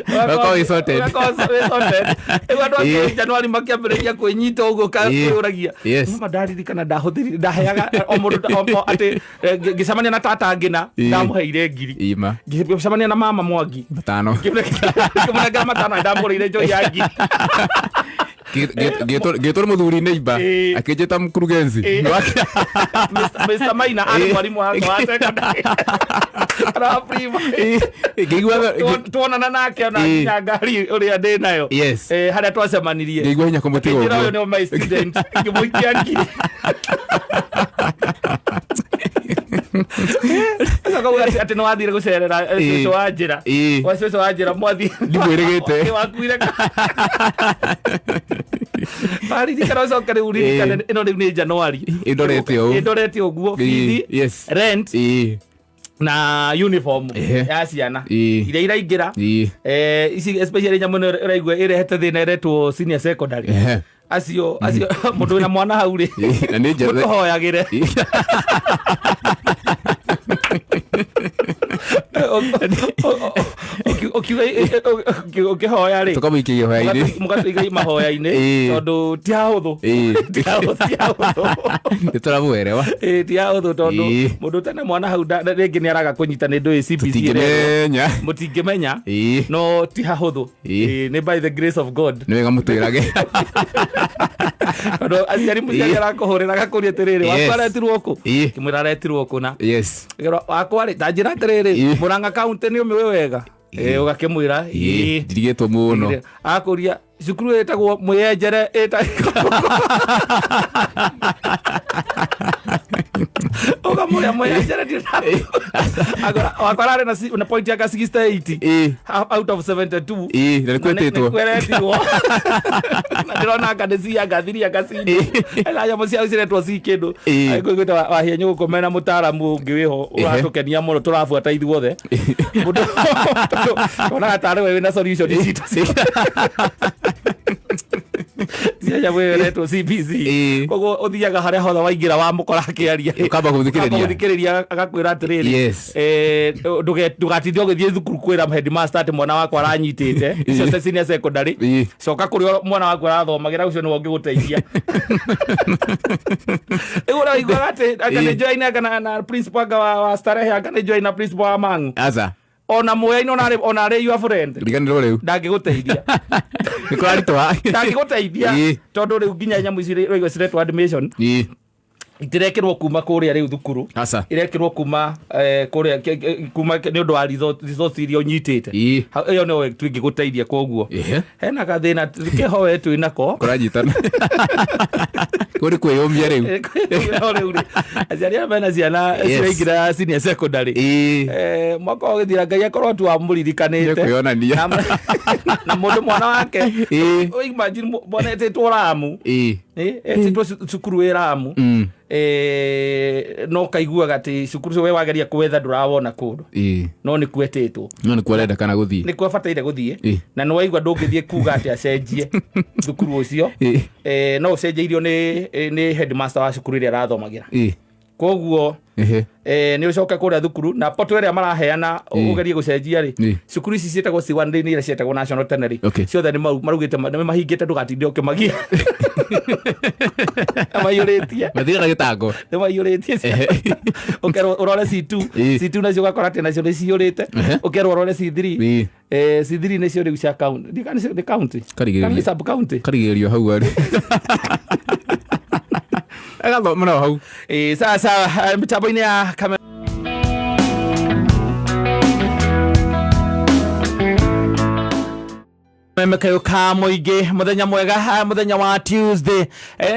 Magakorwo wĩ sorted. Magakorwo wĩ sorted. Rĩu andũ a Januari makĩambĩrĩria kwĩnyita ũguo, kwĩyũragia, mama ndaririkana ndahũthĩrire, ndaheaga o mũndũ atĩ ngĩcemania na tata ngĩna, ndamũheire 1000. Ima. Ngĩcemania na mama Mwangi, 5. Ngĩmũnengera 5, ndamũgũrĩire njohi ya 1000. Ngĩtwo nĩ mũthuri neighbor, akĩnjĩta mkurugenzi. Mr. Maina arĩ mwarimũ wakwa wa secondary kana wa primary. Ngĩigua Tuonana nake ona nginya ngari ũrĩa ndĩ nayo, harĩa twacemanirie, Ngĩigua hinya kũmũtiga. Akĩnjĩra ũyũ ũguo. nĩ my student, ngĩmũikia 1000. Ũcoka uga atĩ nĩ wathire gũcerera cũcũ wa njĩra, wa cũcũ wa njĩra mwathi. Ndimwĩrĩgĩte. Nĩ wakuire waririkana, ũcoke rĩu uririkane ĩno rĩu nĩ Januari. Ĩndorete ũũ. Ĩndorete ũguo, bithi, rent na uniform ya ciana iria iraingĩra. Ici especially nyamũ ĩno ũraigua ĩrehete thĩna ĩretwo senior secondary. Acio mũndũ wĩna mwana hau rĩ, Na nĩ mũtũhoyagĩre. Ũkiuga ũkĩhoya rĩ, Tũkamũikia ihoya-inĩ. Mũgatũiga mahoya-inĩ, tondũ ti hahũthũ. Ti hahũthũ, ti hahũthũ. Nĩ tũramwerewa. Ti hahũthũ, tondũ mũndũ ũtena mwana hau rĩngĩ nĩ araga kũnyita nĩ ndũĩ CBC ĩrerwo. Tũtingĩmenya. Mũtingĩmenya, no ti hahũthũ. Nĩ by the grace of God. Nĩ wega mũtwĩrage. Tondũ aciari, mũciari arakũhũrĩra agakũria atĩrĩrĩ, waku aretirwo kũ? Kĩmwĩra aretirwo kũna. Wakwa rĩ, ta njĩra atĩrĩrĩ, Mũrang'a County nĩ ũmĩũĩ wega? Ũgakĩmwĩra ĩĩ. Ndirigĩtwo mũno. Akũria cukuru ĩtagwo Mwĩyenjere ũkamũria Mwĩyenjere wakwa ararĩ na point yaka 68 out of 72. Ĩĩ, na nĩkuo ĩtĩtwo. Nĩkweretirwo na ndĩrona anga nĩ C, anga 3, anga C na nyamũ ciao ciretwo C kĩndũ. Ngũigĩte wahia nyũgũkũ mena mũtaaramu ũngĩ wĩho ũratũkenia mũno, tũrabuata ithuothe. Mũndũ tondũ onaga tarĩ we wĩna solution citũ cia nyamũ ĩyo ĩretwo CBC. Koguo ũthiaga harĩa hothe waingĩra wamũkora akĩaria, Ũkamba kũmũthikĩrĩria. Ũkamba kũmũthikĩrĩria, agakwĩra atĩrĩrĩ, ndũgatinde ũgĩthiĩ thukuru kwĩra headmaster atĩ mwana wakwa aranyitĩte icio cia senior secondary. Coka kũrĩa mwana waku arathomagĩra, ũcio nĩwe ũngĩgũteithia. Rĩu ũraiguaga atĩ anga nĩ join anga na principal anga wa Starehe, anga nĩ join na principal wa Mang'u, Aca. Ona mũyainĩ, ona arĩ your friend, Riganĩrwo rĩu. Ndangĩgũteithia. Nĩ kũraritũha. Ndangĩgũteithia, tondũ rĩu nginya nyamũ ici ũraigua ciretwo admission itirekĩrwo kuma kũrĩa rĩu thukuru, Aca. irekĩrwo kuma kũrĩa kuma nĩ ũndũ wa results iria ũnyitĩte. Ĩyo nĩyo tũingĩgũteithia, koguo hena gathĩna keho we twĩ nako. Kũranyitana kũu nĩ kwĩyũmia rĩu. No rĩu rĩ, aciari arĩa mena ciana ciraingĩra senior secondary, mwaka ũgĩthira Ngai akorwo tu amũririkanĩte. Nĩkwĩonania. Na mũndũ mwana wake, imagine mwana etĩtwo Ramu, etĩtwo cukuru wĩ Ramu, no kaiguaga atĩ cukuru ũcio we wageria kwetha ndũrawona kũndũ, no nĩ kwetĩtwo. No nĩ kwarenda kana gũthiĩ. Nĩ kwabataire gũthiĩ. Na nĩ waigua ndũngĩthiĩ kuga atĩ acenjie thukuru ũcio. No ũcenjeirio nĩ headmaster wa cukuru ĩrĩa arathomagĩra. Koguo nĩ ũcoke kũrĩa thukuru na poto ĩrĩa maraheana ũgerie gũcenjia rĩ, cukuru ici ciĩtagwo C1 rĩ, nĩ iria ciĩtagwo national tene rĩ, ciothe nĩ marugĩte nĩ mahingĩte, ndũgatinde ũkĩmagia, maiyũrĩtie. Mathire na gĩtango. Nĩ maiyũrĩtie. Ũkerwo ũrore C2. C2 nacio ũgakora atĩ nacio nĩ ciyũrĩte. Ũkerwo ũrore C3. C3 nĩcio rĩu cia county. Ndiũĩ kana nĩ county. Karigĩrĩria. Kana nĩ sub county. Karigĩrĩrio hau arĩ agathoma no hau. Sawa sawa, mĩtambo-inĩ ya kamera. Kameme kayå ka mũingĩ, mũthenya mwega, mũthenya wa Tuesday,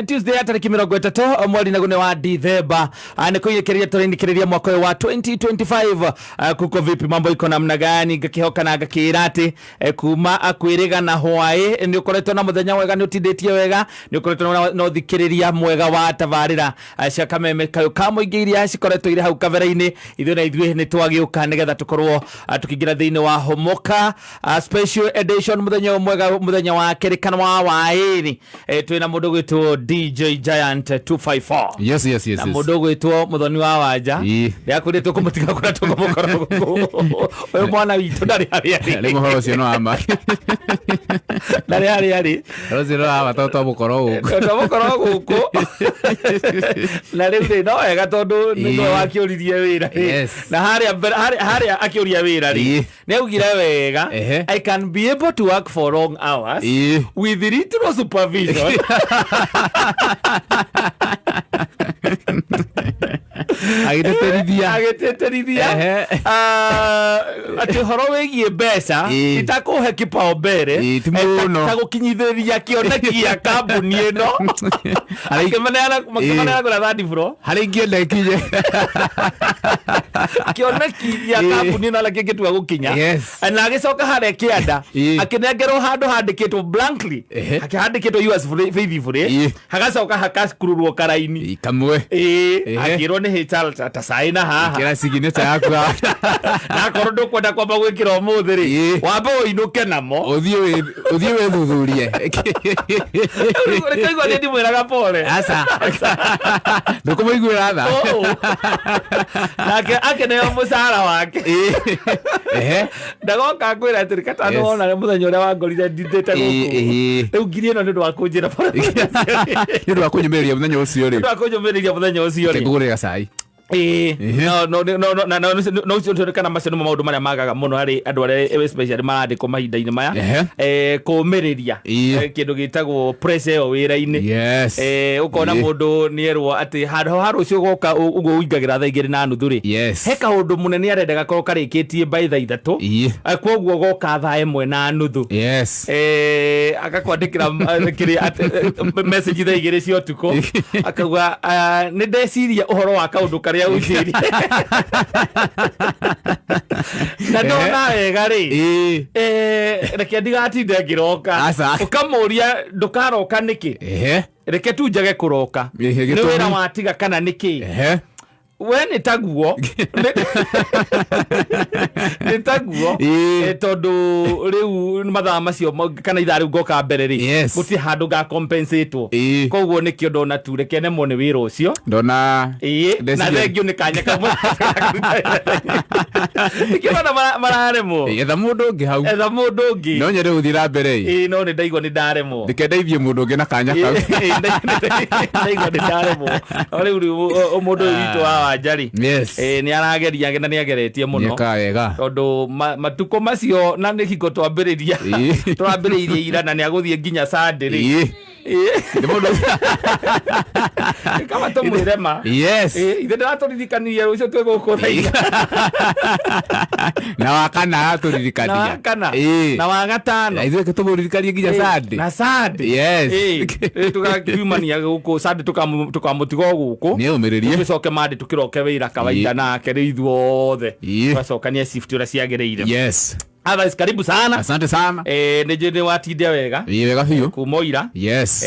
Tuesday ya tarĩki 30 mweri naguo nĩ wa Dithemba. Nĩ kũiyĩkĩrĩria tũrainĩkĩrĩria mwaka ũyũ wa 2025. Kuko vipi, mambo iko namna gani? Ngakĩhoka na ngakĩra atĩ kuma kwĩrĩga na hwaĩ nĩ ũkoretwo na mũthenya mwega, nĩ ũtindĩtie wega, nĩ ũkoretwo na ũthikĩrĩria mwega wa tabarĩra cia Kameme kayũ ka mũingĩ iria cikoretwo irĩ hau kabere-inĩ. Ithuĩ na ithuĩ nĩ twagĩũka nĩgetha tũkorwo tũkĩingĩra thĩinĩ wa Homoka special edition, mũthenya ũyũ mwega, mũthenya wa kerĩ kana wa waĩrĩ. Twĩna mũndũ gwĩtwo DJ Giant 254 na mũndũ ũgwĩtwo Mũthoni wa Wanja. Ndĩrakwĩrire tũkũmũtiga kũrĩa tũkũmũkora gũkũ. Ũyũ mwana witũ ndarĩ harĩa arĩ. Rĩu ũhoro ũcio no wa ma. Ndarĩ harĩa arĩ. Ũhoro ũcio no wa ma tondũ twamũkora gũkũ. Twamũkora gũkũ na rĩu rĩ, no wega tondũ nĩwe wakĩũririe wĩra rĩ. Na harĩa mbere harĩa akĩũria wĩra rĩ, nĩ augire wega, "I can be able to work for long hours with little supervision." Agĩtĩtĩrithia. Agĩtĩtĩrithia atĩ ũhoro wĩgiĩ mbeca itakũhe kipaumbele Ti mũno. ta gũkinyithĩria kĩoneki gĩa kambuni ĩno. Akĩmaneana, makĩmaneana kũrĩa third floor. Harĩa ingĩenda ikinye. Kĩoneki gĩa kambuni ĩno arĩa kĩngĩtua gũkinya. Na agĩcoka harĩa kĩanda akĩnengerwo handũ handĩkĩtwo blankly, handĩkĩtwo "Yours faithfully", hagacoka hakakururwo karaini. Kamwe. Ĩĩ, akĩrwo nĩ HR ta caina haha. Ĩkĩra signature yaku haha. Na akorwo ndũkwenda kwamba gwĩkĩra ũmũthĩ rĩ, wambe ũinũke namo. Ũthiĩ wĩthuthurie. Rĩkaigua nĩ ndimwĩraga pole. Aca, ndũkũmũiguĩra tha. Oh. Nake akeneo mũcara wake. Ndagoka ngwĩra atĩrĩ katano, wona nĩ mũthenya ũrĩa wangorire ndindĩte gũkũ. Rĩu ngiri ĩno nĩ ũndũ wa kũnjĩra pole. Nĩ ũndũ wa kũnyũmĩrĩria mũthenya ũcio rĩ. Nĩ ũndũ wa kũnyũmĩrĩria mũthenya ũcio rĩ. Ngũgũrĩra cai. Ĩĩ, no no no no na no no ũcio nĩ kana macio nĩmo maũndũ marĩa magaga mũno harĩ andũ arĩa especially marandĩkwo mahinda-inĩ maya, kũũmĩrĩria kĩndũ gĩtagwo pressure ĩyo wĩra-inĩ. Ũkona mũndũ nĩ erwo atĩ handũ ha rũciũ goka ũguo ũingagĩra thaa 2:30 rĩ, he kaũndũ mũnene arenda gakorwo karĩkĩtie by thaa 3. Koguo goka thaa 1:30, agakwandĩkĩra kĩrĩa message thaa 2 cia ũtukũ, akauga, "Ah, nĩ ndeciria ũhoro wa kaũndũ karĩa ũnjĩrire na ndona wega rĩ, reke ndigatinde ngĩroka." Aca. Ũkamũria, "Ndũkaroka nĩkĩ?" "Reke tu njage kũroka." Nĩ Gĩtũmi. wĩra watiga kana nĩkĩ? We nĩ taguo, nĩ taguo. Tondũ rĩu mathaa macio kana ithaa rĩu ngoka mbere rĩ, gũtirĩ handũ nga compensate. Koguo nĩkĩo ndona tu reke nemwo nĩ wĩra ũcio. Ndona. Ĩĩ, na thengio nĩ kanya kamwe, nĩkĩo ndona mararemwo. Etha mũndũ ũngĩ hau. Etha mũndũ ũngĩ. No nyende gũthiĩ na mbere ĩ. Ĩĩ, no nĩ ndaigua nĩ ndaremwo. Reke ndeithie mũndũ ũngĩ na kanya kau. Ĩĩ, ndaigua nĩ ndaremwo. No rĩu mũndũ ũyũ witũ wa Wanja rĩ, nĩ arageria na nĩ ageretie mũno. Nĩekaga wega. Tondũ matukũ macio na nĩ hingo twambĩrĩria, tũrambĩrĩirie ira na nĩ agũthiĩ nginya Sunday rĩ. Nĩ mũndũ Kama tũmwĩre ma. Ithe ndĩratũririkanirie rũciũ twĩ gũkũ thaa 4. Na wa kana aratũririkania. Na wa kana. Na wa gatano. Na ithuĩ tũmũririkanie nginya Sunday. Na Sunday. Rĩu tũgakiumania gũkũ Sunday, tũkamũtiga o gũkũ. Nĩũmĩrĩrie. Tũcoke Monday tũkĩroke wĩra kawaida nake rĩu ithuothe. Tũgacokania shift ũrĩa ciagĩrĩire. Otherwise, karibu sana. Asante sana. Nĩ njũĩ nĩ watinda wega. Ĩĩ, wega biũ. Kuma ira.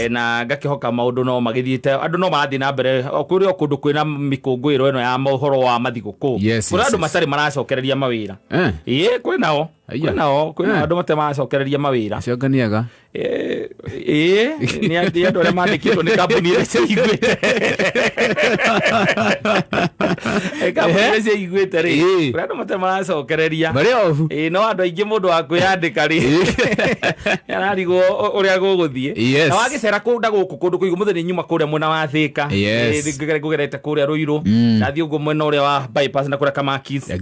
Na ngakĩhoka maũndũ no magĩthiĩte, andũ no marathiĩ na mbere o kũrĩ o kũndũ kwĩna mĩkũngũĩro ĩno ya mohoro wa mathigũkũ. Kũrĩ andũ matarĩ maracokereria mawĩra. Ĩĩ, kwĩ nao. Aya. Kwĩ nao, kwĩ nao andũ matarĩ maracokereria mawĩra. Acio nganiaga. Ĩĩ, nĩ andũ arĩa mandĩkĩtwo nĩ kambuni iria ciĩiguĩte. Kambuni iria ciĩiguĩte rĩ, kũrĩ andũ matarĩ maracokereria. Marĩ off. Ĩĩ, no andũ aingĩ mũndũ wa kwĩyandĩka rĩ, ararigwo ũrĩa gũgũthiĩ. Na wagĩcera kũnda gũkũ kũndũ kũigũ mũthenya nĩ nyuma kũrĩa mwena wa Thĩka. Ngũgerete kũrĩa Rũirũ, ndathiĩ ũguo mwena ũrĩa wa bypass na kũrĩa Kamakis. O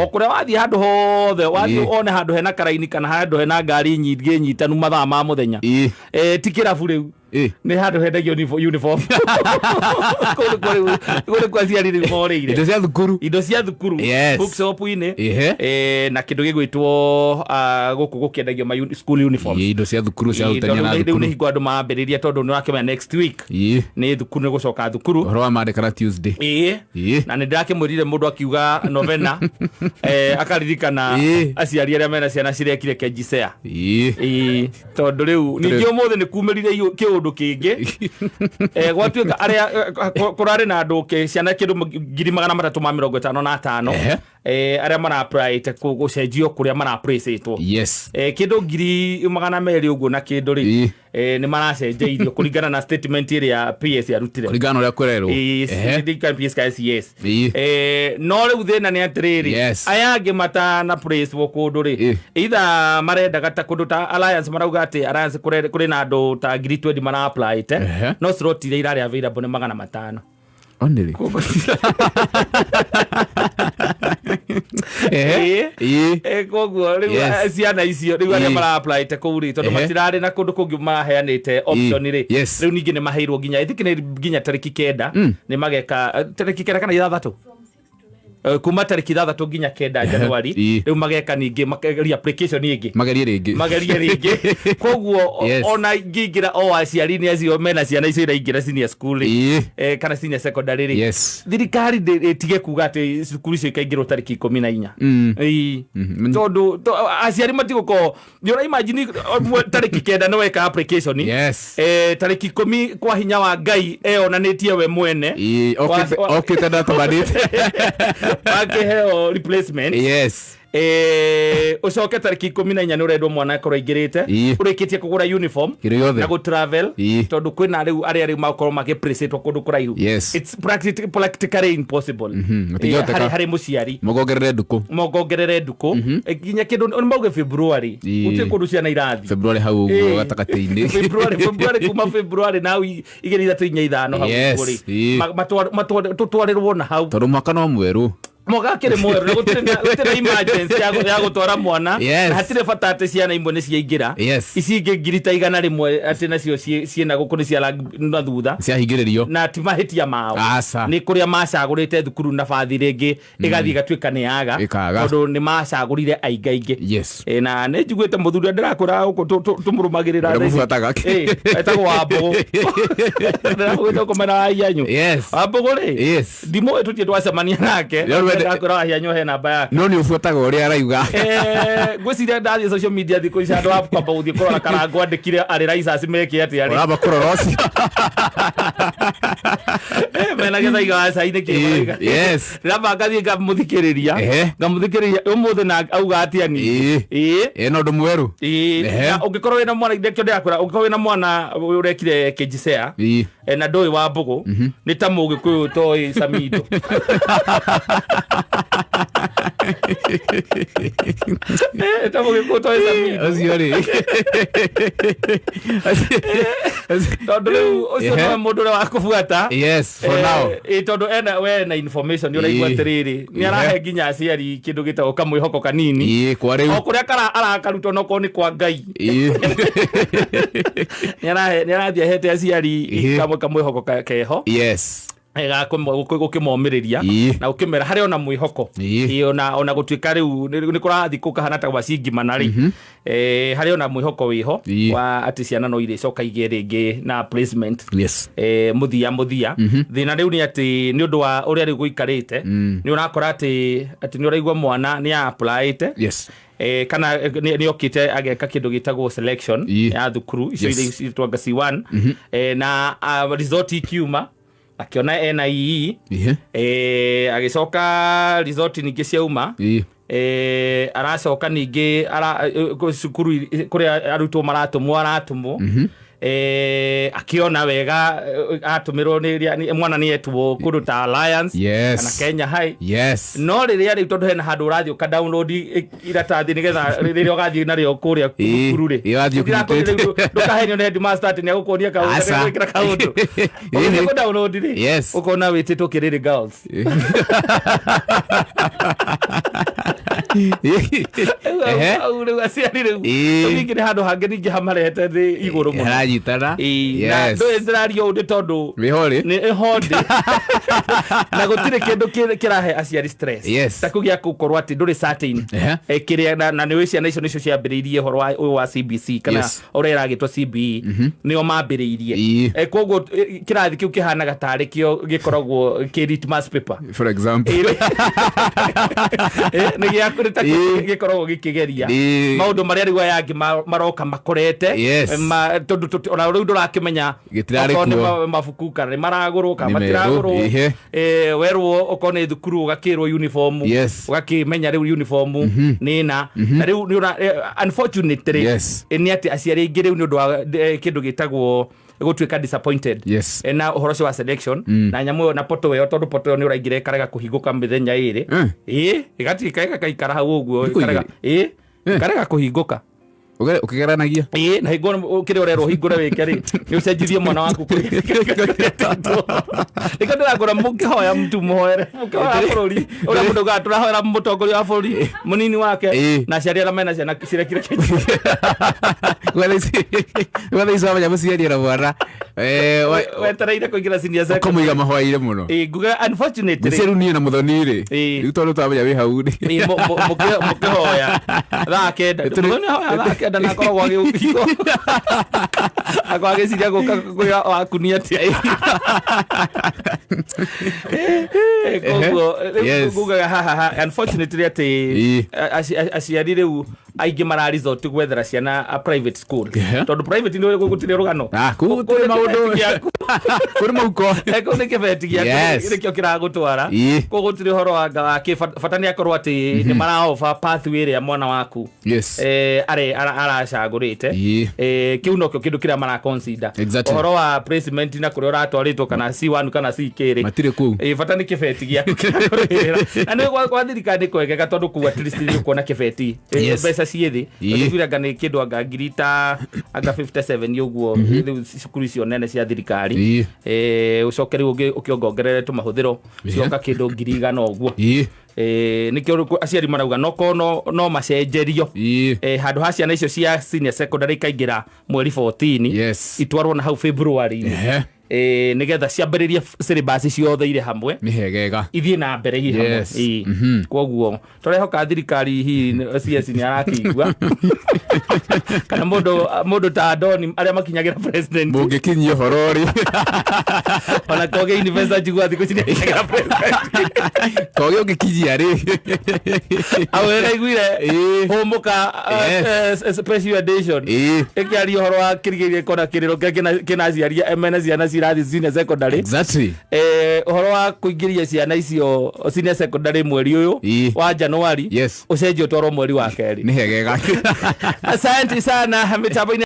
kũrĩa wathiĩ handũ hothe wathiĩ one handũ hena karaini kana handũ hena ngari nyingĩ nyitanu mathaa ma mũthenya. Ti kĩrabu rĩu. Nĩ handũ hendagio uniform. Kũu nĩkuo nĩkuo aciari rĩu morĩire. Indo cia thukuru. Indo cia thukuru. Bookshop-inĩ. Na kĩndũ gĩgwĩtwo gũkũ gũkĩendagio ma school uniforms. Indo cia thukuru cia arutani na rĩu thukuru. Nĩ hingo andũ marambĩrĩria tondũ nĩ ũrakĩmenya next week nĩ thukuru, nĩ gũcoka thukuru. Ũhoro wa Monday kana Tuesday. Na nĩ ndĩrakĩmwĩrire mũndũ akiuga novena akaririkana aciari arĩa mena ciana cirekire KJSEA. Tondũ rĩu ningĩ ũmũthĩ nĩ kumĩrire kĩũndũ kĩngĩ. Gwatuĩka arĩa kũrarĩ na andũ ciana kĩndũ 355,000 arĩa mara-applyĩte gũcenjio kũrĩa mara-place-ĩtwo. Kĩndũ 200,000 ũguo na kĩndũ rĩ, nĩ maracenjeirio kũringana na statement ĩrĩa PS arutire. Kũringana na ũrĩa kũrerwo. Ndirikana PS kana CS. No rĩu thĩna nĩ atĩrĩrĩ, aya angĩ matana place kũndũ rĩ, either marendaga ta kũndũ ta Alliance, marauga atĩ Alliance kũrĩ na andũ ta 20,000 mara-applyĩte, no slot iria irarĩ available nĩ 500. Onĩrĩ. Koguo rĩu ciana icio rĩu arĩa mara-applyĩte kũu rĩ, tondũ matirarĩ na kũndũ kũngĩ maraheanĩte option rĩ, rĩu ningĩ nĩ maheirwo nginya, I think nĩ nginya tarĩki 9, nĩ mageka tarĩki 9 kana 6, kuma tarĩki 6 nginya 9 January. Rĩu mageka ningĩ reapplication ĩngĩ. Magerie rĩngĩ. Magerie rĩngĩ. Koguo ona ingĩingĩra o aciari nĩ acio mena ciana icio iraingĩra senior school rĩ, kana senior secondary rĩ, thirikari ĩtige kuga atĩ cukuru icio ikaingĩrwo tarĩki 14. Tondũ aciari matigũkorwo nĩ ũra imagine tarĩki 9 nĩ weka application, tarĩki 10 kwa hinya wa Ngai eyonanĩtie we mwene. Okĩte ndatabanĩte. Akĩheo replacement. Ũcoke tarĩki 14 nĩ ũrendwo mwana akorwo aingĩrĩte, ũrĩkĩtie kũgũra uniform Kĩndũ gĩothe. na gũ travel, tondũ kwĩna rĩu arĩa rĩu makorwo makĩplaceĩtwo kũndũ kũraihu. It's practically impossible. Gũtingĩhoteka. Harĩ mũciari. Mũgongerere ndukũ. Mongongerere ndukũ. Nginya kĩndũ nĩ mauge February. Gũtirĩ kũndũ ciana irathiĩ. February hau ũguo gatagatĩ-inĩ. February, kuma February na 2, 3, 4, 5 hau ũguo rĩ. Tũtwarĩrwo na hau. Tondũ mwaka no mwerũ. Mwaka akĩrĩ mwerũ na gũtirĩ na emergency ya gũtwara mwana. Na hatirĩ bata atĩ ciana imwe nĩ ciaingĩra, ici ingĩ 100,000 atĩ nacio ciĩna gũkũ nĩ cia na thutha. Ciahingĩrĩrio. Na ti mahĩtia mao. Aca. Nĩ kũrĩa macagũrĩte thukuru na bathi rĩngĩ ĩgathiĩ ĩgatuĩka nĩ yaga. Ĩkaga. Tondũ nĩ macagũrire aingĩ aingĩ. Na nĩ njiguĩte mũthuri ũrĩa ndĩrakwĩra gũkũ tũmũrũmagĩrĩra Ũrĩa thaa ici. mũbuataga. Etagwo Wambũgũ. Ndĩramũgwĩta gũkũ mwena wa Hianyu. Wambũgũ rĩ, ndimũĩ, tũtirĩ twacemania nake. Rĩu Ndakwĩra Wahianyu he namba yake. No nĩ ũbuataga ũrĩa arauga. Ngwĩciria ndathiĩ social media thikũ ici handũ ha kwamba gũthiĩ kũrora karango andĩkire arĩ raicas meke atĩa rĩ. Ũramba kũrora ũcio. Mena gĩthaiga wa cai nĩkĩ marauga. Ndĩramba ngathiĩ ngamũthikĩrĩria. Ngamũthikĩrĩria ũmũthĩ na auga atĩa ningĩ. Ĩno ũndũ mwerũ. Na ũngĩkorwo wĩna mwana, nĩkĩo ndĩrakwĩra, ũngĩkorwo wĩna mwana ũrekire KJSEA, na ndũĩ Wambũgũ, nĩ ta mũgĩkũyũ ũtoĩ Samido. Ta mũgĩkũyũ ũtoĩ Samido. Ũcio rĩ. Tondũ rĩu ũcio nowe mũndũ ũrĩa wa kũbuata. Yes, for now. Tondũ ena we na information nĩ ũraigua atĩrĩrĩ, nĩ arahe nginya aciari kĩndũ gĩtagwo kamwĩhoko kanini. Kwa rĩu. O kũrĩa arakarutwo no korwo nĩ kwa Ngai. Nĩ arathiĩ ahete aciari kamwĩhoko keho. Gũkĩmomĩrĩria na gũkĩmera harĩ ona mwĩhoko. Ona gũtuĩka rĩu nĩ kũrathiĩ gũkahana ta gwacingimana rĩ, harĩ ona mwĩhoko wĩho wa atĩ ciana no irĩcoka igĩe rĩngĩ na placement. Mũthia mũthia. Thĩna rĩu nĩ atĩ nĩ ũndũ wa ũrĩa rĩu gũikarĩte, nĩ ũrakora atĩ nĩ ũraigua mwana nĩ a-applyĩte. Kana nĩ okĩte ageka kĩndũ gĩtagwo selection ya thukuru icio iria ciĩtagwo C1. Na result ikiuma akiona ena EE. Agĩcoka result ningĩ ciauma, aracoka ningĩ cukuru kũrĩa arutwo maratũmwo aratũmwo. Akiona wega, atũmĩrwo nĩ mwana nĩ etwo kũndũ ta Alliance kana Kenya High. No rĩrĩa rĩu tondũ hena handũ ũrathiĩ ũka download iratathi nĩgetha rĩrĩa ũgathiĩ narĩo kũrĩa thukuru rĩ, Ĩ, wathiĩ Ndĩrakwĩra ũkinyĩte. rĩu ndũkahenio nĩ headmaster atĩ nĩegũkuonia kaũndũ, Aca. nĩegwĩkĩra kaũndũ. Ũgĩthiĩ kũ download rĩ, ũkona wĩtĩtwo Kĩrĩrĩ Girls. Ehe. Au rĩu aciari rĩu Ĩĩ. ningĩ nĩ handũ hangĩ ningĩ hamarehete thĩ igũrũ mũno. Haranyitana. Ĩĩ, na Yes. ndũĩ ndĩraria ũũ nĩ tondũ Wĩho rĩ. Nĩ ĩhondĩ na gũtirĩ kĩndũ kĩrahe aciari stress ta kĩu gĩa gũkorwo atĩ ndũrĩ certain. Ehe. Kĩrĩa na nĩ ũĩ ciana icio nĩcio ciambĩrĩirie ũhoro wa ũyũ wa CBC kana ũrĩa ĩragĩtwo CBE, nĩo mambĩrĩirie. Koguo kĩrathi kĩu kĩhanaga tarĩ kĩo gĩkoragwo kĩ litmus paper. For example. Nĩ gĩa nĩ ta gĩkoragwo gĩkĩgeria maũndũ marĩa rĩu aya angĩ maroka makorete. Tondũ ona rĩu ndũrakĩmenya Gĩtirarĩ okorwo nĩ kuo. mabuku kana nĩ maragũrwo kana Nĩ merũ, matiragũrwo. ihe. Werwo okorwo nĩ thukuru ũgakĩrwo uniform, ũgakĩmenya rĩu uniform nĩ na na rĩu nĩ unfortunately, nĩ atĩ aciari aingĩ rĩu nĩ ũndũ wa kĩndũ gĩtagwo gũtuĩka disappointed na ũhoro ũcio wa selection na nyamũ ĩyo na poto ĩyo, tondũ poto ĩyo nĩ ũraingĩra ĩkarega kũhingũka mĩthenya ĩrĩ. Ĩĩ, ĩgatuĩka ĩgakaikara hau ũguo. Thikũ ĩkarega igĩrĩ? ĩĩ, ĩkarega kũhingũka. Ũkĩgeranagia. Ĩĩ, na hingo kĩrĩa ũrerwo ũhingũre wĩke rĩ, nĩ ũcenjirie mwana waku kũrĩ nĩkĩo ndĩrakwĩra mũngĩhoya mtu mũhoere mũkĩhoya bũrũri ũrĩa mũndũ augaga tũrahoera mũtongoria wa bũrũri mũnini wake na aciari arĩa mena ciana cirekire. Gwetha ici wamenya mũciari na mwana Wetereire kũingĩra senior secondary. Ũkamũiga mahoya-inĩ mũno. Ĩĩ, nguga unfortunately Mũciari niĩ na mũthoni rĩ, rĩu tondũ twamenya wĩ hau rĩ. Ĩĩ, mũkĩhoya thaa 9, mũthoni ahoya thaa 9 na akoragwo agĩũkio akoragwo agĩciria gũka kwĩra wakunia atĩa. Koguo rĩu ngugaga haha unfortunately atĩ aciari rĩu aingĩ mara resort gwethera ciana a private school, tondũ private nĩ gũtirĩ rũgano. Ah, kũu gũtirĩ Kũu nĩ maũndũ. kĩbeti gĩaku. Kũrĩ mũhuko. Kũu nĩ kĩbeti gĩaku nĩkĩo kĩragũtwara. Kũu gũtirĩ ũhoro wa nga wa kĩ bata nĩ akorwo atĩ nĩ maraoba pathway ĩrĩa mwana waku aracagũrĩte. Kĩu nokĩo kĩndũ kĩrĩa mara consider. Ũhoro wa placement na kũrĩa ũratwarĩtwo kana C1 kana CK rĩ, Matirĩ kũu. Bata nĩ kĩbeti gĩaku kĩrakũrĩhĩra. Na nĩ gwa thirikari nĩ kwegega tondũ kũu at least nĩ ũkuona kĩbeti. Mbeca ciĩ thĩ. Tondũ anga nĩ kĩndũ anga ngiri ta anga 57 ũguo rĩu cukuru icio nene cia thirikari. Ũcoke rĩu ũkĩongongerere tũmahũthĩro cioka kĩndũ 100,000 ũguo. Nĩkĩo rĩu aciari marauga no no macenjerio. Handũ ha ciana icio cia senior secondary ikaingĩra mweri 14, itwarwo na hau February, nĩgetha ciambĩrĩrie syllabus ciothe irĩ hamwe, Nĩ hegega. Ithiĩ na mbere hihi hamwe. Koguo tũrehoka thirikari hihi CS nĩ arakĩigua kana mũndũ ta Adoni arĩa makinyagĩra president. Mũngĩkinyia ũhoro rĩ. Ona Koge University njigua thikũ ici nĩ akinyagĩra president. Koge ũngĩkinyia rĩ. Au nĩraiguire hũmũka special edition ĩkĩaria ũhoro wa kĩrigĩrĩrie kona kĩrĩro kĩrĩa kĩna aciari mena ciana cirathiĩ senior secondary. Ũhoro wa kũingĩria ciana icio senior secondary mweri ũyũ wa Januari ũcenjio ũtwarwo mweri wa kerĩ. Nĩ hegega. Asante sana mĩtambo-inĩ.